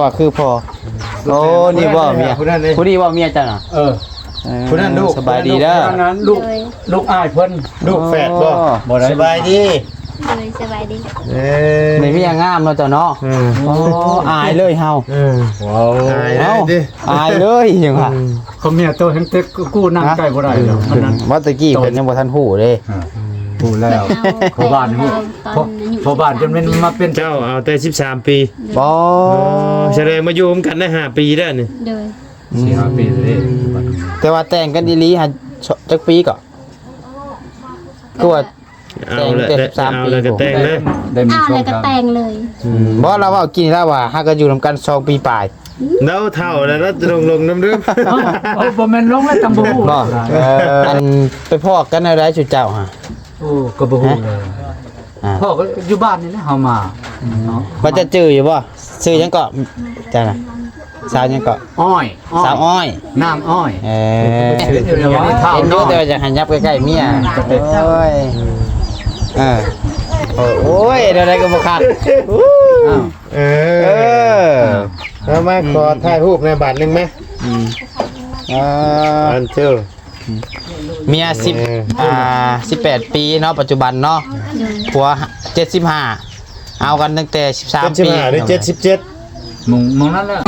ວ່າຄືພໍ່. ໂອ້ ນີ້ບໍ່ເມຍ ຜູ້ນັ້ນເດ້ ຜູ້ນີ້ບໍ່ເມຍເຈົ້ານະ? ເອີ ເອີ ຜູ້ນັ້ນລູກ ສະບາຍດີເດີ ຜູ້ນັ້ນລູກ ລູກ ລູກອ້າຍເພິ່ນ ລູກແຝດບໍ່? ອໍ ບໍ່ໄດ້ ສະບາຍດີ ໂດຍ ສະບາຍດີ ເອີ ນີ້ເມຍງາມເນາະເຈົ້າເນາະ. ເອີ ໂອ້ ອາຍເລີຍເຮົາ ເອີ ວ້າວ ອາຍເລີຍຕິ ອາຍເລີຍຫຍັງຫວະ ອືມ ເຂົາເມຍໂຕແຮງເຕັກກູ່ນັ່ງໃກ້ບໍ່ໄດ້ດອກ ມັນນັ້ນ ວ່າແຕ່ກີ້ເພິ່ນຍັງບໍ່ທັນຮູ້ເດ້. ອ່າ ຮູ້ແລ້ວ ພໍ່ບ້ານຮູ້ ຕອນ ພໍ່ ອາຍຸ ພໍ່ບ້ານຈົນແມ່ນມາເປັນ ເຈົ້າເອົາແຕ່ສິບສາມປີ ບໍ່ ເອີ ສະແດງມາຢູ່ນຳກັນໄດ້ຫ້າປີແລ້ວນີ້ ໂດຍ ສີ່ຫ້າປີເດ້ ແຕ່ວ່າແຕ່ງກັນອີ່ຫຼີຫັ້ນ ຈັກປີເກາະ? ຄືວ່າ ເອົາແລ້ວ ແຕ່ງແຕ່ສິບສາມປີ ເອົາແລ້ວກໍແຕ່ງເລີຍ ໄດ້ມີ ເອົາແລ້ວກໍແຕ່ງເລີຍ ອືມ ບໍ່ ລາວເວົ້າກີ້ລາວວ່າຫາກໍຢູ່ນຳກັນສອງປີປາຍ ລາວເຖົ້າແລ້ວ ລາວຈະຫຼົງໆນຳເດີ ເອີ ບໍ່ແມ່ນຫຼົງແລ້ວ ຈັ່ງບໍ່ຮູ້ ບໍ່ ເອີ ອັນໄປພໍ້ກັນແນວໃດຊຸມເຈົ້າຫະ? ໂອ້ ກໍບໍ່ຮູ້ເລີຍ ຮະ? ອ່າ ພໍ່ກໍຢູ່ບ້ານນີ້ແຫຼະ ເຮົາມາເນາະ ວ່າຈະຈື່ຢູ່ບໍ່? ຊື່ຫຍັງເກາະເຈົ້ານະ? ສາວຫຍັງເກາະ? ອ້ອຍ ອ້ອຍ ສາວອ້ອຍ ນາງອ້ອຍ ເອີ ເຫັນຢູ່ແຕ່ວ່າຢາກໃຫ້ຫຍັບໃກ້ໆເມຍ ໂອ້ຍ ເອີ ໂອ້ຍ ແນວໃດກໍບໍ່ຄັກ ເອີ ເອີ ເອົາມາ ອືມ ຂໍຖ່າຍຮູບແດ່ບາດໜຶ່ງແມ ອືມ ອ່າ ອັນເຈົ້າ ເມຍສິບ ເອີ ອ່າ ສິບແປດປີເນາະ ປັດຈຸບັນເນາະ ໂດຍ ຜົວເຈັດສິບຫ້າ ເອົາກັນຕັ້ງແຕ່ສິບສາມປີ ເຈັດສິບຫ້າ ຫຼື ເຈັດສິບເຈັດ ໝ່ອງ ໝ່ອງນັ້ນແຫຼະ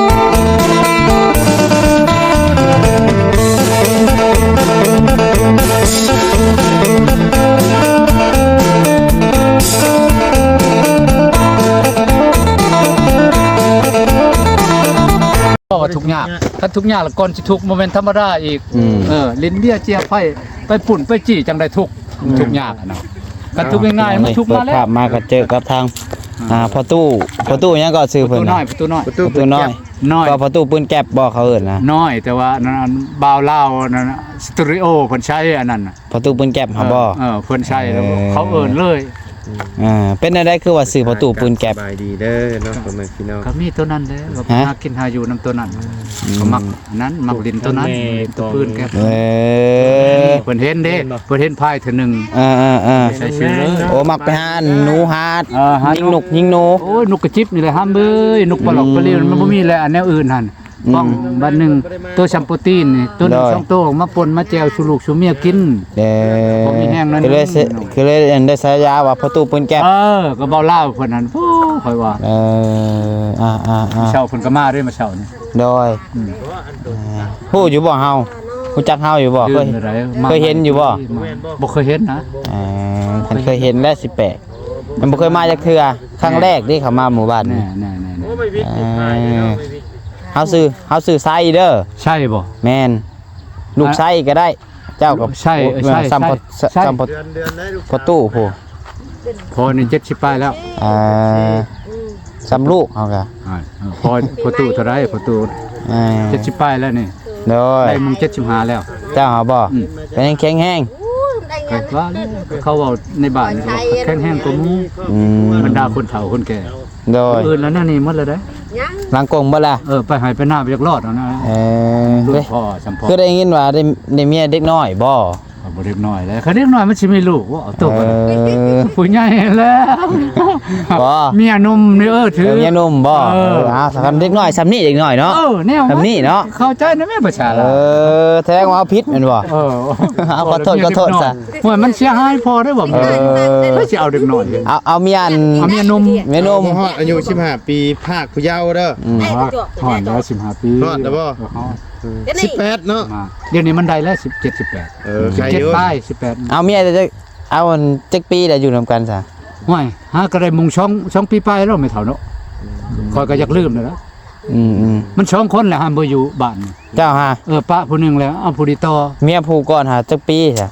ເວົ້າວ່າທຸກຍາກ ຄັນທຸກຍາກແລ້ວກ່ອນຊິທຸກບໍ່ແມ່ນທຳມະດາອີກ ອືມ ເອີ ຫຼິ້ນເບຍເຈຍໄພ ໄປປຸ້ນໄປຈີ່ຈັ່ງໄດ້ທຸກ ອືມ ທຸກຍາກຫັ້ນນະ ຄັນທຸກງ່າຍໆມັນທຸກມາແລ້ວ ເປີດພາບມາກໍເຈີກັບທາງ ອ່າ ອ່າ ພໍ່ຕູ້ ພໍ່ຕູ້ຫຍັງກໍຊື່ເພິ່ນ ພໍ່ຕູ້ນ້ອຍ ພໍ່ຕູ້ນ້ອຍ ພໍ່ຕູ້ນ້ອຍ ນ້ອຍ ກໍພໍ່ຕູ້ປືນແກັບບໍ່ເຂົາເອີ້ນນະ ນ້ອຍ ແຕ່ວ່າອັນນັ້ນ ອັນບ່າວລາວອັນນັ້ນ ສະຕູດິໂອເພິ່ນໃຊ້ອັນນັ້ນນະ ພໍ່ຕູ້ປືນແກັບຫາບໍ່ ເອີ ເອີ ເພິ່ນໃຊ້ແລ້ວ ເອີ ເຂົາເອີ້ນເລີຍ ອ່າ ເປັນແນວໃດຄືວ່າຊື່ພໍ່ຕູ້ປືນແກັບ? ສະບາຍດີເດີເນາະ ພໍ່ແມ່ພີ່ນ້ອງ ກໍມີໂຕນັ້ນແຫຼະ ຫາກິນຫາຢູ່ນຳໂຕນັ້ນ ອືມ ກໍມັກອັນນັ້ນ ມັກຫຼິ້ນໂຕນັ້ນ ໂຕປືນແກັບ ເອີ ເພິ່ນເຫັນເດ້ ເພິ່ນເຫັນພາຍເທື່ອໜຶ່ງ ເອີໆໆ ໃສ່ຊື່ເລີຍ ໂອ້ ມັກໄປຫາໜູຫາ ເອີ ຫາ ຍິງນົກຍິງໜູ ໂອ້ຍ ນົກກະຈິບນີ້ແຫຼະ ຫ້າມເອີຍ ນົກປະຫຼອກປະຫຼິວ ອືມ ມັນບໍ່ມີແຫຼະ ອັນແນວອື່ນຫັ້ນ ອືມ ປ້ອງບາດໜຶ່ງ ໂຕຊຳໂປຕີນນີ້ ໂຕໜຶ່ງ ໂດຍ ສອງໂຕ ມາປົ່ນມາແຈ່ວສູ່ລູກສູ່ເມຍກິນ ເອີ ພໍມີແຮງໜ້ອຍໜຶ່ງ ຄືເລີຍ ຄືເລີຍໄດ້ສາຍາວ່າພໍ່ຕູ້ປືນແກັບ ເອີ ກໍເວົ້າລາວເພິ່ນຫັ້ນ ໂອ້ ຂ້ອຍວ່າ ເອີ ອ່າໆໆ ເຊົ້າເພິ່ນກໍມາເດ້ ມາເຊົ້ານີ້ ໂດຍ ອືມ ອ່າ ຮູ້ຢູ່ບໍ່ເຮົາ? ຮູ້ຈັກເຮົາຢູ່ບໍ່? ເຄີຍ ເຄີຍເຫັນຢູ່ບໍ່? ບໍ່ເຄີຍເຫັນນະ ເອີ ຄັນເຄີຍເຫັນແລ້ວຊິແປກ ມັນບໍ່ເຄີຍມາຈັກເທື່ອ ຄັ້ງແລກເດ້ເຂົ້າມາໝູ່ບ້ານນີ້ ແນ່ໆໆໆ ເອີ ເຮົາຊື່ ເຮົາຊື່ໄຊເດີ ໄຊບໍ່? ແມ່ນ ລູກໄຊກໍໄດ້ ເຈົ້າກໍ ໄຊ ເອີ ໄຊ ສ່ຳພໍ່ຕູ້ພຸ້ນ ພໍ່ນີ້ເຈັດສິບປາຍແລ້ວ ອ່າ ສ່ຳລູກເຮົາກະ ອ່າ ພໍ່ຕູ້ເທົ່າໃດ? ພໍ່ຕູ້ ອ່າ ເຈັດສິບປາຍແລ້ວນີ້ ໂດຍ ໄດ້ມຸງເຈັດສິບຫ້າແລ້ວ ເຈົ້າຫາບໍ່? ອືມ ກໍຍັງແຂງແຮງ ກໍວ່າແລ້ວ ເຂົາເວົ້າໃນບ້ານນີ້ ແຂງແຮງກວ່າໝູ່ ອືມ ບັນດາຄົນເຖົ້າຄົນແກ່ ໂດຍ ອື່ນແລ້ວແນວນີ້ໝົດແລ້ວເດ້ ຫຼັງກົງເບິດລະ ເອີ ໄປໄຮ່ໄປນາບໍ່ຢາກລອດເອົານະ ເອີ ລຸ້ນພໍ່ສ່ຳພໍ່ ຄືໄດ້ຍິນວ່າໄດ້ ໄດ້ເມຍເດັກນ້ອຍບໍ່? ເອົາບໍ່ເດັກນ້ອຍແລ້ວ ຄັນເດັກນ້ອຍມັນຊິມີລູກບໍ່? ເອົາໂຕ ເອີ ຜູ້ໃຫຍ່ແລ້ວ ບໍ່ ເມຍໜຸ່ມນີ້ ເອີ ຖື ເອີ ເມຍໜຸ່ມບໍ່? ເອີ ເອີ ເອົາ ຄັນເດັກນ້ອຍສ່ຳນີ້ ເດັກນ້ອຍເນາະ ເອີ ແນວ ສ່ຳນີ້ເນາະ ເຂົ້າໃຈນະແມ່ ປະຊາລາວ ເອີ ແສດງວ່າເອົາຜິດແມ່ນບໍ່? ເອີ ເອົາ ຂໍໂທດ ຂໍໂທດຊະ ໂອ້ຍ ມັນເສຍຫາຍພໍໄດ້ບໍ່? ເອີ ໃຜຊິເອົາເດັກນ້ອຍ ເອົາ ເອົາເມຍອັນ ເອົາເມຍໜຸ່ມ ເມຍໜຸ່ມ ບໍ່ຮອດອາຍຸສິບຫ້າປີ ພາກຜູ້ເຍົາເດີ ອືມ ຮອດແລ້ວສິບຫ້າປີ ຮອດແລ້ວບໍ່? ເອີ ຮອດ ສິບແປດເນາະ ດຽວນີ້ມັນໄດ້ແລ້ວສິບເຈັດ ສິບແປດ ເອີ ສິບເຈັດ ໄປ ສິບແປດ ເອົາເມຍ ເອົາອັນຈັກປີແລ້ວຢູ່ນຳກັນຊະ? ຫ້ວຍ ຫາກໍໄດ້ມຸງສອງ ສອງປີປາຍແລ້ວ ແມ່ເຖົ້າເນາະ ຂ້ອຍກໍຢາກລືມແລ້ວ ອືມໆ ມັນສອງຄົນແຫຼະ ຫາບໍ່ຢູ່ບ້ານ ເຈົ້າຫາ ເອີ ປະຜູ້ໜຶ່ງແລ້ວ ເອົາຜູ້ນີ້ຕໍ່ ເມຍຜູ້ກ່ອນຫາຈັກປີຊະ?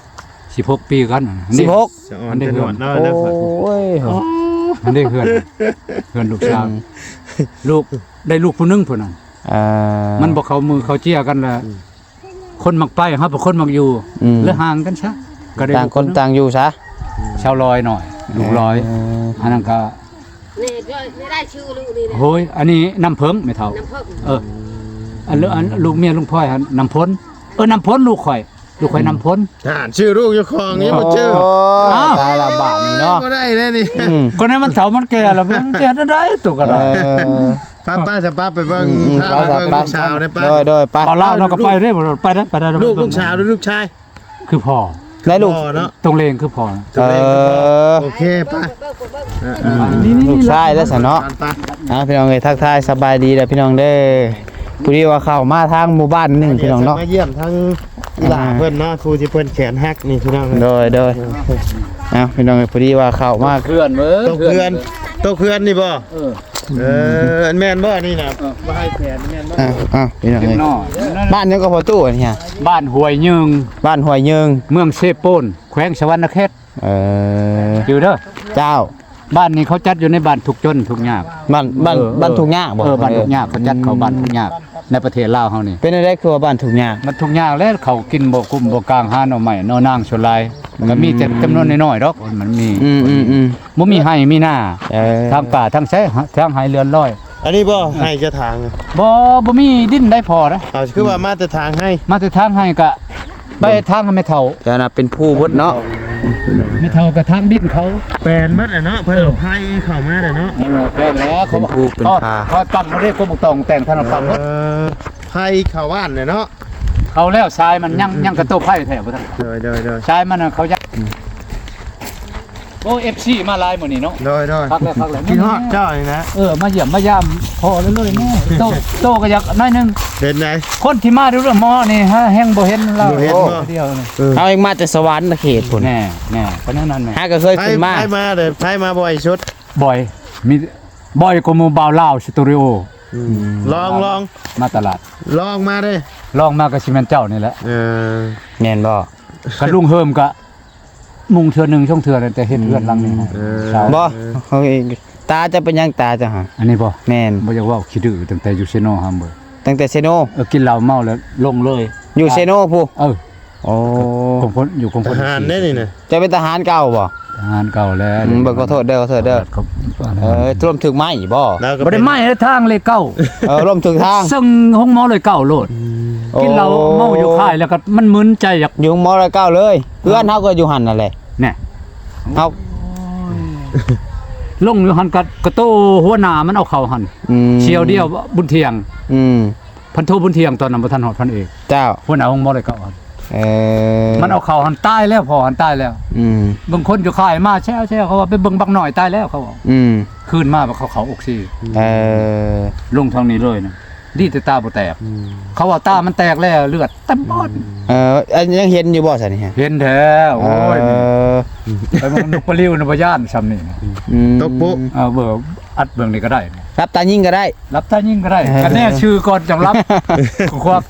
ສິບຫົກປີກັນ ສິບຫົກ ສະອອນ ອັນເດ ແຕ່ໜວດເນາະ ໂອ້ຍ ອັນເດເຮືອນ ເຮືອນລູກສາວ ອືມ ລູກ ໄດ້ລູກຜູ້ໜຶ່ງຜູ້ນັ້ນ ເອີ ມັນບໍ່ເຂົ້າມືເຂົ້າເຈ້ຍກັນແລ້ວ ອືມ ຄົນມັກໄປ ເຮົາເປັນຄົນມັກຢູ່ ອືມ ແລະຫ່າງກັນຊະ ກໍໄດ້ ຕ່າງຄົນຕ່າງຢູ່ຊະ ຊາວລອຍໜ້ອຍ ລູກລອຍ ເອີ ອັນນັ້ນກໍ ນີ້ກໍໄດ້ຊື່ລູກນີ້ນະ ໂອ້ຍ ອັນນີ້ນ້ຳເຜິ້ງແມ່ເຖົ້າ ນ້ຳເຜິ້ງ ເອີ ອັນ ອັນລູກເມຍລຸງພອຍຫັ້ນ ນ້ຳຝົນ ເອີ ນ້ຳຝົນລູກຂ້ອຍ ລູກຂ້ອຍ ອືມ ນ້ຳຝົນ ທ່ານ ຊື່ລູກເຈົ້າຂອງຍັງບໍ່ຈື່ ໂອ້ຍ ອ້າວ ຕາຍລະບາດນີ້ເນາະ ບໍ່ໄດ້ແລ້ວນີ້ ອືມ ກໍໃນມັນເຖົ້າມັນແກ່ລະ ມັນຈະເຮັດແນວໃດ ໂຕກໍໄດ້ ເອີ ໄປໆ ຈະໄປໄປເບິ່ງ ອືມໆ ພາໄປເບິ່ງ ໄປໆ ລູກສາວໄດ້ປະ ໂດຍໆ ໄປ ປາລາວເນາະ ກໍໄປເດ້ ໄປເດ້ ໄປໄດ້ ລູກ ລູກສາວຫຼືລູກຊາຍ? ຄືພໍ່ ແລະລູກ ພໍ່ເນາະ ຕົງເລງຄືພໍ່ ເອີ ໂອເຄ ໄປ ນີ້ໆໆ ລູກຊາຍແລ້ວຊັ້ນເນາະ ໄປ ອ່າ ພີ່ນ້ອງເອີຍ ທັກທາຍສະບາຍດີເດີພີ່ນ້ອງເດີ ພໍດີວ່າເຂົ້າມາທາງໝູ່ບ້ານໜຶ່ງພີ່ນ້ອງເນາະ ມາຢ້ຽມທາງອີ່ຫຼ້າ ອ່າ ເພິ່ນເນາະ ຜູ້ທີ່ເພິ່ນແຂນຫັກນີ້ພີ່ນ້ອງ ໂດຍໆ ເອີ ເອົ້າ ພີ່ນ້ອງເອີຍ ພໍດີວ່າເຂົ້າມາ ເພື່ອນເບິ່ງ ຕົກເພື່ອນ ຕົກເພື່ອນນີ້ບໍ່? ເອີ ເອີ ອັນແມ່ນບໍ່ອັນນີ້ນະ? ເອີ ບໍ່ໃຫ້ແຂນແມ່ນບໍ່? ເອົ້າ ເອົ້າ ພີ່ນ້ອງເອີຍ ບ້ານຫຍັງກໍພໍ່ຕູ້ອັນນີ້? ບ້ານຫ້ວຍຍືງ ບ້ານຫ້ວຍຍືງ ເມືອງເຊໂປນ ແຂວງສະຫວັນນະເຂດ ເອີ ຈື່ເດີ ເຈົ້າ ບ້ານນີ້ເຂົາຈັດຢູ່ໃນບ້ານທຸກຈົນທຸກຍາກ ບ້ານ ບ້ານ ເອີ ບ້ານທຸກຍາກບໍ່? ເອີ ບ້ານທຸກຍາກ ເອີ ເຂົາຈັດເຂົ້າບ້ານທຸກຍາກ ໃນປະເທດລາວເຮົານີ້ ເປັນແນວໃດຄືວ່າບ້ານທຸກຍາກ? ມັນທຸກຍາກແຫຼະ ເຂົາກິນບໍ່ກຸ້ມບໍ່ກາງ ຫາໜໍ່ໄມ້ໜໍ່ນາງສ່ວນຫຼາຍ ກໍມີແຕ່ຈຳນວນນ້ອຍໆດອກ ມັນມີ ອືມໆໆ ບໍ່ມີໄຮ່ມີນາ ເອີ ທາງປ່າທາງໄຊ ທາງໄຮ່ເລື່ອນລອຍ ອັນນີ້ບໍ່ ໄຮ່ຈະຖາງ? ບໍ່ ບໍ່ມີດິນໄດ້ພໍນະ ເອົາ ຄືວ່າມາແຕ່ທາງໄຮ່ ມາແຕ່ທາງໄຮ່ກະ ໄປທາງແມ່ເຖົ້າ ແຕ່ນະເປັນພູເບິດເນາະ ແມ່ເຖົ້າກໍທາງດິນເຂົາ ແປນເບິດແຫຼະເນາະ ເພິ່ນເອົາໄຜ່ເຂົ້າມາແຫຼະເນາະ ເອີ ແປນແລ້ວ ເປັນພູເປັນຜາ ເຂົາຕັ້ງມາເດ້ ກົມຕອງແຕ່ງທາງນຳ ເອີ ໄຜ່ເຂົ້າບ້ານແຫຼະເນາະ ເຂົ້າແລ້ວ ຊາຍມັນຍັງ ອືມ ຍັງກະໂຕໄຜ່ແທ້ບໍ່ທັນ ໂດຍໆໆ ຊາຍມັນນະເຂົາຍັງ ອືມ ໂອ້ ເອັຟຊີ ມາຫຼາຍມື້ນີ້ເນາະ ໂດຍໆ ຄັກແລ້ວ ຄັກແລ້ວ ຄິດຮອດເຈົ້ານີ້ນະ ເອີ ມາຢ້ຽມມາຢາມພໍເລີຍໆ ໂຕ ໂຕກໍຢາກໜ້ອຍໜຶ່ງ ເປັນໃດ ຄົນທີ່ມາດູເລື່ອງໝໍນີ້ ຫາແຮງບໍ່ເຫັນລາວ ບໍ່ເຫັນບໍ່ ດຽວນີ້ ເອີ ເຮົາເອງມາແຕ່ສະຫວັນນະເຂດພຸ້ນ ແນ່ໆ ກໍແນວນັ້ນແຫຼະ ຫາກໍເຄີຍຂຶ້ນມາ ໃຜມາເດີ ໃຜມາບ່ອຍສຸດ? ບ່ອຍ ມີ ບ່ອຍກວ່າໝູ່ບ່າວລາວສະຕູດິໂອ ອືມ ລອງ ລອງ ມາຕະຫຼາດ ລອງມາເດ້ ລອງມາກໍຊິແມ່ນເຈົ້ານີ້ແຫຼະ ເອີ ແມ່ນບໍ່? ຄັນລຸງເຮີມກໍມຸງເທື່ອໜຶ່ງສອງເທື່ອ ແຕ່ເຮັດເຮືອນຫຼັງນີ້ໃຫ້ ເອີ ສາວ ບໍ່ ເຮົາເອງ ຕາເຈົ້າເປັນຫຍັງ ຕາເຈົ້າຫະ? ອັນນີ້ບໍ່? ແມ່ນ ບໍ່ຢາກເວົ້າ ຂີ້ດື້ ຕັ້ງແຕ່ຢູ່ເຊໂນຫັ້ນເບີ ຕັ້ງແຕ່ເຊໂນ ເອີ ກິນເຫຼົ້າເມົາແລ້ວລົງເລີຍ ຢູ່ເຊໂນພຸ້ນ ເອີ ໂອ້ ຂອງຄົນ ຢູ່ຂອງຄົນ ທະຫານເດ້ນີ້ນະ ເຈົ້າເປັນທະຫານເກົ່າບໍ່? ທະຫານເກົ່າແລ້ວ ອືມ ເບິ່ງ ຂໍໂທດເດີ ຂໍໂທດເດີ ເອີ ລົ້ມຖືກໄມ້ບໍ່? ບໍ່ໄດ້ໄມ້ ທາງເລກເກົ້າ ເອີ ລົ້ມຖືກທາງ ເຊິ່ງໂຮງໝໍເລກເກົ້າໂລດ ອືມ ກິນເຫຼົ້າເມົາຢູ່ຄ້າຍ ແລ້ວກໍມັນມຶນໃຈ ຢາກ ຢູ່ໂຮງໝໍເລກເກົ້າເລີຍ ເຮືອນເຮົາກໍຢູ່ຫັ້ນນັ້ນແຫຼະ ແນ່ ເຮົາ ໂອ້ຍ ລົງຢູ່ຫັ້ນກໍ ກະໂຕຫົວໜ້າມັນເອົາເຂົ້າຫັ້ນ ອືມ ສ່ຽວດຽວ ບຸນທ່ຽງ ອືມ ພັນໂທບຸນທ່ຽງ ຕອນນັ້ນບໍ່ທັນຮອດພັນເອກ ເຈົ້າ ຫົວໜ້າໂຮງໝໍເລກເກົ້າຫັ້ນ ເອີ ມັນເອົາເຂົ້າຫັ້ນຕາຍແລ້ວ ພໍ່ຫັ້ນຕາຍແລ້ວ ອືມ ບາງຄົນຢູ່ຄ້າຍມາແຊວໆ ເຂົາວ່າໄປເບິ່ງບັກນ້ອຍຕາຍແລ້ວ ເຂົາວ່າ ອືມ ຄືນມາວ່າເຂົາເຂົ້າອົກຊີ ເອີ ລົງທາງນີ້ເລີຍນະ ດີແຕ່ຕາບໍ່ແຕກ ອືມ ເຂົາວ່າຕາມັນແຕກແລ້ວ ເລືອດເຕັມປອດ ອືມ ເອີ ອັນຍັງເຫັນຢູ່ບໍ່ຊັ້ນນີ້? ເຫັນແທ້ ໂອ້ຍ ເອີ ໄປເບິ່ງນົກປະລິວນະ ບໍ່ຢ້ານຊ່ຳນີ້ ອືມ ຕົກປຸ ເອີ ເບິ່ງ ອັດເບິ່ງນີ້ກໍໄດ້ ຫຼັບຕາຍິງກໍໄດ້ ຫຼັບຕາຍິງກໍໄດ້ ເອີ ກະແນ່ຊື່ກ່ອນຈັ່ງຫຼັບ ຄວັກ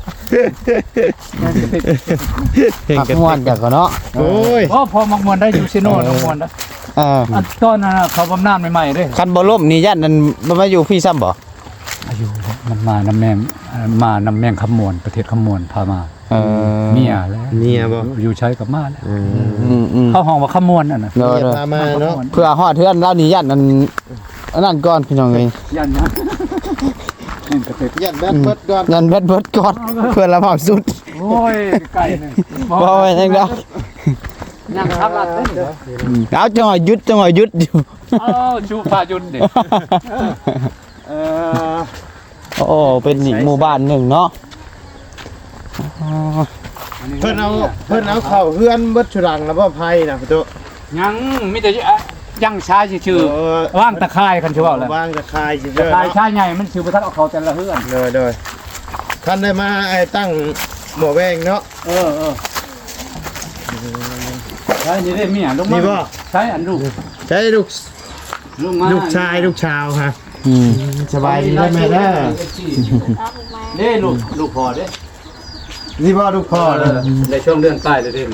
ມັກມ່ວນຈັກກໍເນາະ ໂອ້ຍ ພໍມັກມ່ວນໄດ້ ຢູ່ເຊໂນມັກມ່ວນໄດ້ ເອີ ອັນຕອນນັ້ນເຂົາບຳນານໃໝ່ໆເດ້ ຄັນບໍ່ລົ້ມນີ້ຢ້ານອັນ ມັນມາຢູ່ພີ້ຊ້ຳບໍ່? ອາຍຸ ມັນມານຳແມງ ເອີ ມານຳແມງຄຳມ່ວນ ປະເທດຄຳມ່ວນພາມາ ເອີ ເມຍແຫຼະ ເມຍບໍ່? ຢູ່ໃສກໍມາແລ້ວ ອືມ ເຂົາຮ້ອງວ່າຄຳມ່ວນຫັ້ນນະ ໂດຍ ເມຍພາມາເນາະ ເພື່ອຮອດເຮືອນລາວນີ້ຢ້ານອັນ ອັນນັ້ນກ່ອນ ພີ່ນ້ອງເອີຍ ຢ້ານຫຍັງ? ຢ້ານກະຕິກ ຢ້ານແບັດເບິດກ່ອນ ຢ້ານແບັດເບິດກ່ອນ ເພື່ອລະເວົ້າສຸດ ໂອ້ຍ ໄກໆ ໜຶ່ງ ບໍ່ແມ່ນຫຍັງດອກ ຍ່າງທາງລັດເດ້ ອືມ ເອົາ ຈັ່ງໃຫ້ຢຸດ ຈັ່ງໃຫ້ຢຸດຢູ່ ເອົາ ຊູພາຢຸດເດ້ ເອີ ໂອ້ ເປັນອີກໝູ່ບ້ານໜຶ່ງເນາະ ອໍ ເພິ່ນເອົາ ເພິ່ນເອົາເຂົ້າເຮືອນເບິດຊຸຫຼັງແລ້ວບໍ່ ໄຜ່ນະ ປະຕູ? ຍັງ ມີແຕ່ ອະ ຍັງຊາຍຊື່ໆ ເອີ ວາງຕາຂ່າຍ ຄັນຊິເວົ້າແລ້ວ ວາງຕາຂ່າຍຊື່ໆ ຕາຂ່າຍ ເນາະ ຊາຍໃຫຍ່ ມັນຊິບໍ່ທັນເອົາເຂົ້າແຕ່ລະເຮືອນ ໂດຍໆ ຄັນໄດ້ມາ ໄອ້ ຕັ້ງໝໍ້ແວງເນາະ ເອີໆ ໃຊ່ ນີ້ເດ້ເມຍ ລົງມາ ນີ້ບໍ່? ໃຊ່ອັນລູກ ໃຊ່ລູກ ລູກມາ ລູກຊາຍລູກສາວຮະ ອືມ ສະບາຍດີເດີແມ່ເດີ ເດ້ລູກ ລູກພໍ່ເດ້ ນີ້ບໍ່ລູກພໍ່ເດີ ໄດ້ສອງເດືອນປາຍແລ້ວເດ້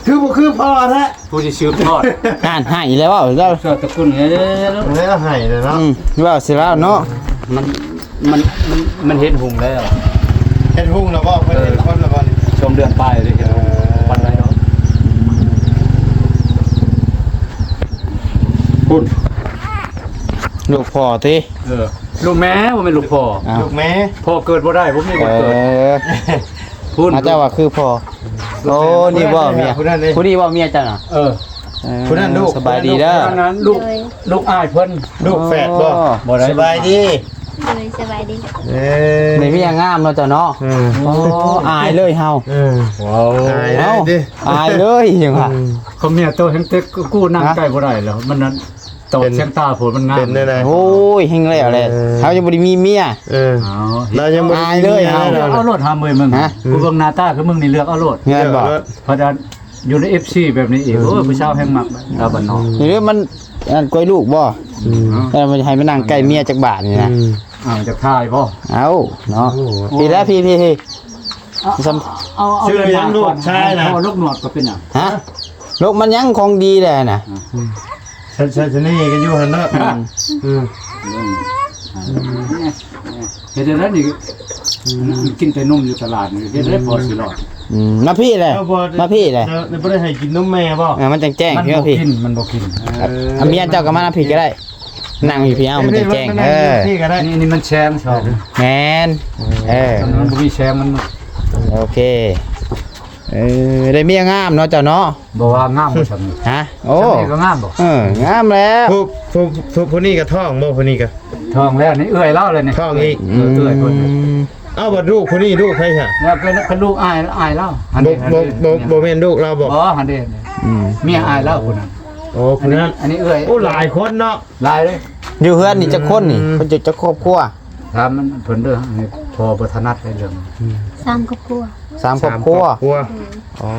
ຄືບໍ່ຄືພໍ່ແທ້ ຜູ້ທີ່ສືບທອດ ອ່ານໃຫ້ແລ້ວເວົ້າແລ້ວ ສອດຕະກຸນເດ້ ແລ້ວໃຫ້ແລ້ວເນາະ ອືມ ເວົ້າຊິລາວເນາະ ມັນ ມັນ ມັນ ມັນເຫັນຮຸ່ງແລ້ວ ເຫັນຮຸ່ງແລ້ວບໍ່? ເພິ່ນເຫັນຄົນແລ້ວບໍ່ນີ້? ສອງເດືອນປາຍເລີຍ ເອີ ເຫັນຮຸ່ງ ປານໃດເນາະ ພຸ້ນ ລູກພໍ່ຕິ? ເອີ ລູກແມ່ ບໍ່ແມ່ນລູກພໍ່ ອ້າວ ລູກແມ່ ພໍ່ເກີດບໍ່ໄດ້ ບໍ່ມີວັນເກີດ ເອີ ພຸ້ນ ອາ ເຈົ້າວ່າຄືພໍ່ ໂອ້ ນີ້ບໍ່ເມຍ ຜູ້ນັ້ນເດ້ ຜູ້ນີ້ບໍ່ເມຍເຈົ້ານະ? ເອີ ເອີ ຜູ້ນັ້ນລູກ ສະບາຍດີເດີ ຜູ້ນັ້ນລູກ ລູກອ້າຍເພິ່ນ ລູກແຝດບໍ່? ອໍ ບໍ່ໄດ້ ສະບາຍດີ ໂດຍ ສະບາຍດີ. ເອີ ນີ້ເມຍງາມເນາະເຈົ້າເນາະ. ເອີ ໂອ້ ອາຍເລີຍເຮົາ. ເອີ ວ້າວ ອາຍເລີຍຕິ ເອົ້າ ອາຍເລີຍຫຍັງວະ. ເອີ ເຂົາເມຍໂຕແຮງເຕັກ ກູນັ່ງໃກ້ບໍ່ໄດ້ແລ້ວ ມັນນັ້ນ ຕອບສຽງຕາໂພດ ມັນງາມ ເປັນແນວໃດ? ໂອ້ຍ ແຮງແລ້ວແຫຼະ. ເອີ ເຮົາຍັງບໍ່ໄດ້ມີເມຍ. ເອີ ເອົາ ລາວຍັງບໍ່ໄດ້ມີເມຍ. ເອົາໂລດຫາເມຍ ເບິ່ງ ຮະ ກູເບິ່ງໜ້າຕາຄືມຶງນີ້ ເລືອກເອົາໂລດ. ແມ່ນບໍ່? ເລືອກເອົາໂລດ ເພາະວ່າຢູ່ໃນເອັຟຊີແບບນີ້ອີກ. ໂອ້ຍ ຜູ້ສາວແຮງມັກ ລາວບ້ານນອກ. ນີ້ມັນ ອັນ ກວຍລູກບໍ່? ອືມ ເອີ ມັນໃຫ້ມານັ່ງໃກ້ເມຍຈັກບາດນີ້ນະ. ອືມ ອ້າວ ຈະຖ່າຍບໍ່? ເອົາເນາະ. ໂອ້ ພີ່ແລ້ວ ພີ່ ພີ່ ພີ່ ເອົາ ເອົາ ເອົາ ຊື່ຫຍັງລູກຊາຍນະ? ເອົາ ລູກໜວດກໍເປັນຫຍັງ? ຮະ? ລູກມັນຍັງຂອງດີແຫຼະນະ. ອືມ ໃສ່ ໃສ່ສະເໜ່ກໍຢູ່ຫັ້ນເນາະ. ອືມ ອືມ ເຮັດໄດ້ແລ້ວນີ້ ອືມ ກິນແຕ່ນົມຢູ່ຕະຫຼາດນີ້ ເຮັດໄດ້ພໍຊິລອດ. ອືມ ມາພີ້ແຫຼະ ເອົາບໍ່ ມາພີ້ແຫຼະ. ເອີ ບໍ່ໄດ້ໃຫ້ກິນນົມແມ່ບໍ່? ເອີ ມັນຈັ່ງແຈ້ງ. ມັນບໍ່ກິນ ມັນບໍ່ກິນ. ເອີ ເອົາເມຍເຈົ້າກໍມານຳພີ້ກໍໄດ້ ນັ່ງຢູ່ພີ້ ເອົາ ມັນຈັ່ງແຈ້ງ. ເອີ ພີ້ກໍໄດ້. ນີ້ ນີ້ມັນແຊງສອງ. ແມ່ນ. ເອີ ເອີ ມັນບໍ່ມີແຊງ ມັນ ໂອເຄ. ເອີ ໄດ້ເມຍງາມເນາະເຈົ້າເນາະ. ບໍ່ວ່າງາມບໍ່ຊ່ຳນີ້. ຮະ? ໂອ້ ຊ່ຳນີ້ກໍງາມບໍ່? ເອີ ງາມແລ້ວ. ຜູ້ ຜູ້ ຜູ້ ຜູ້ນີ້ກໍທ້ອງບໍ່? ຜູ້ນີ້ກໍທ້ອງແລ້ວນີ້ ເອື້ອຍລາວແລ້ວນີ້. ທ້ອງອີກ. ເອີ ເອື້ອຍເພິ່ນ. ອືມ ເອົາ ບັດລູກຜູ້ນີ້ ລູກໃຜຊະ? ແລ້ວກໍ ກໍລູກອ້າຍ ອ້າຍລາວ. ບໍ່ ບໍ່ ບໍ່ແມ່ນລູກລາວບໍ່? ບໍ່ ຫັ້ນເດ້. ອືມ ເມຍອ້າຍລາວຜູ້ນັ້ນ. ໂອ້ ຜູ້ນັ້ນ. ອັນນີ້ ອັນນີ້ເອື້ອຍ. ໂອ້ ຫຼາຍຄົນເນາະ. ຫຼາຍເດ້. ຢູ່ເຮືອນນີ້ຈັກຄົນນີ້? ອືມ ເພິ່ນຢູ່ຈັກຄອບຄົວ? ຖາມມັນ ເພິ່ນເດີ ພໍ່ບໍ່ຖະໜັດໃນເລື່ອງ. ອືມ ສາມຄອບຄົວ. ສາມຄອບຄົວ. ສາມຄອບຄົວ. ໂອ້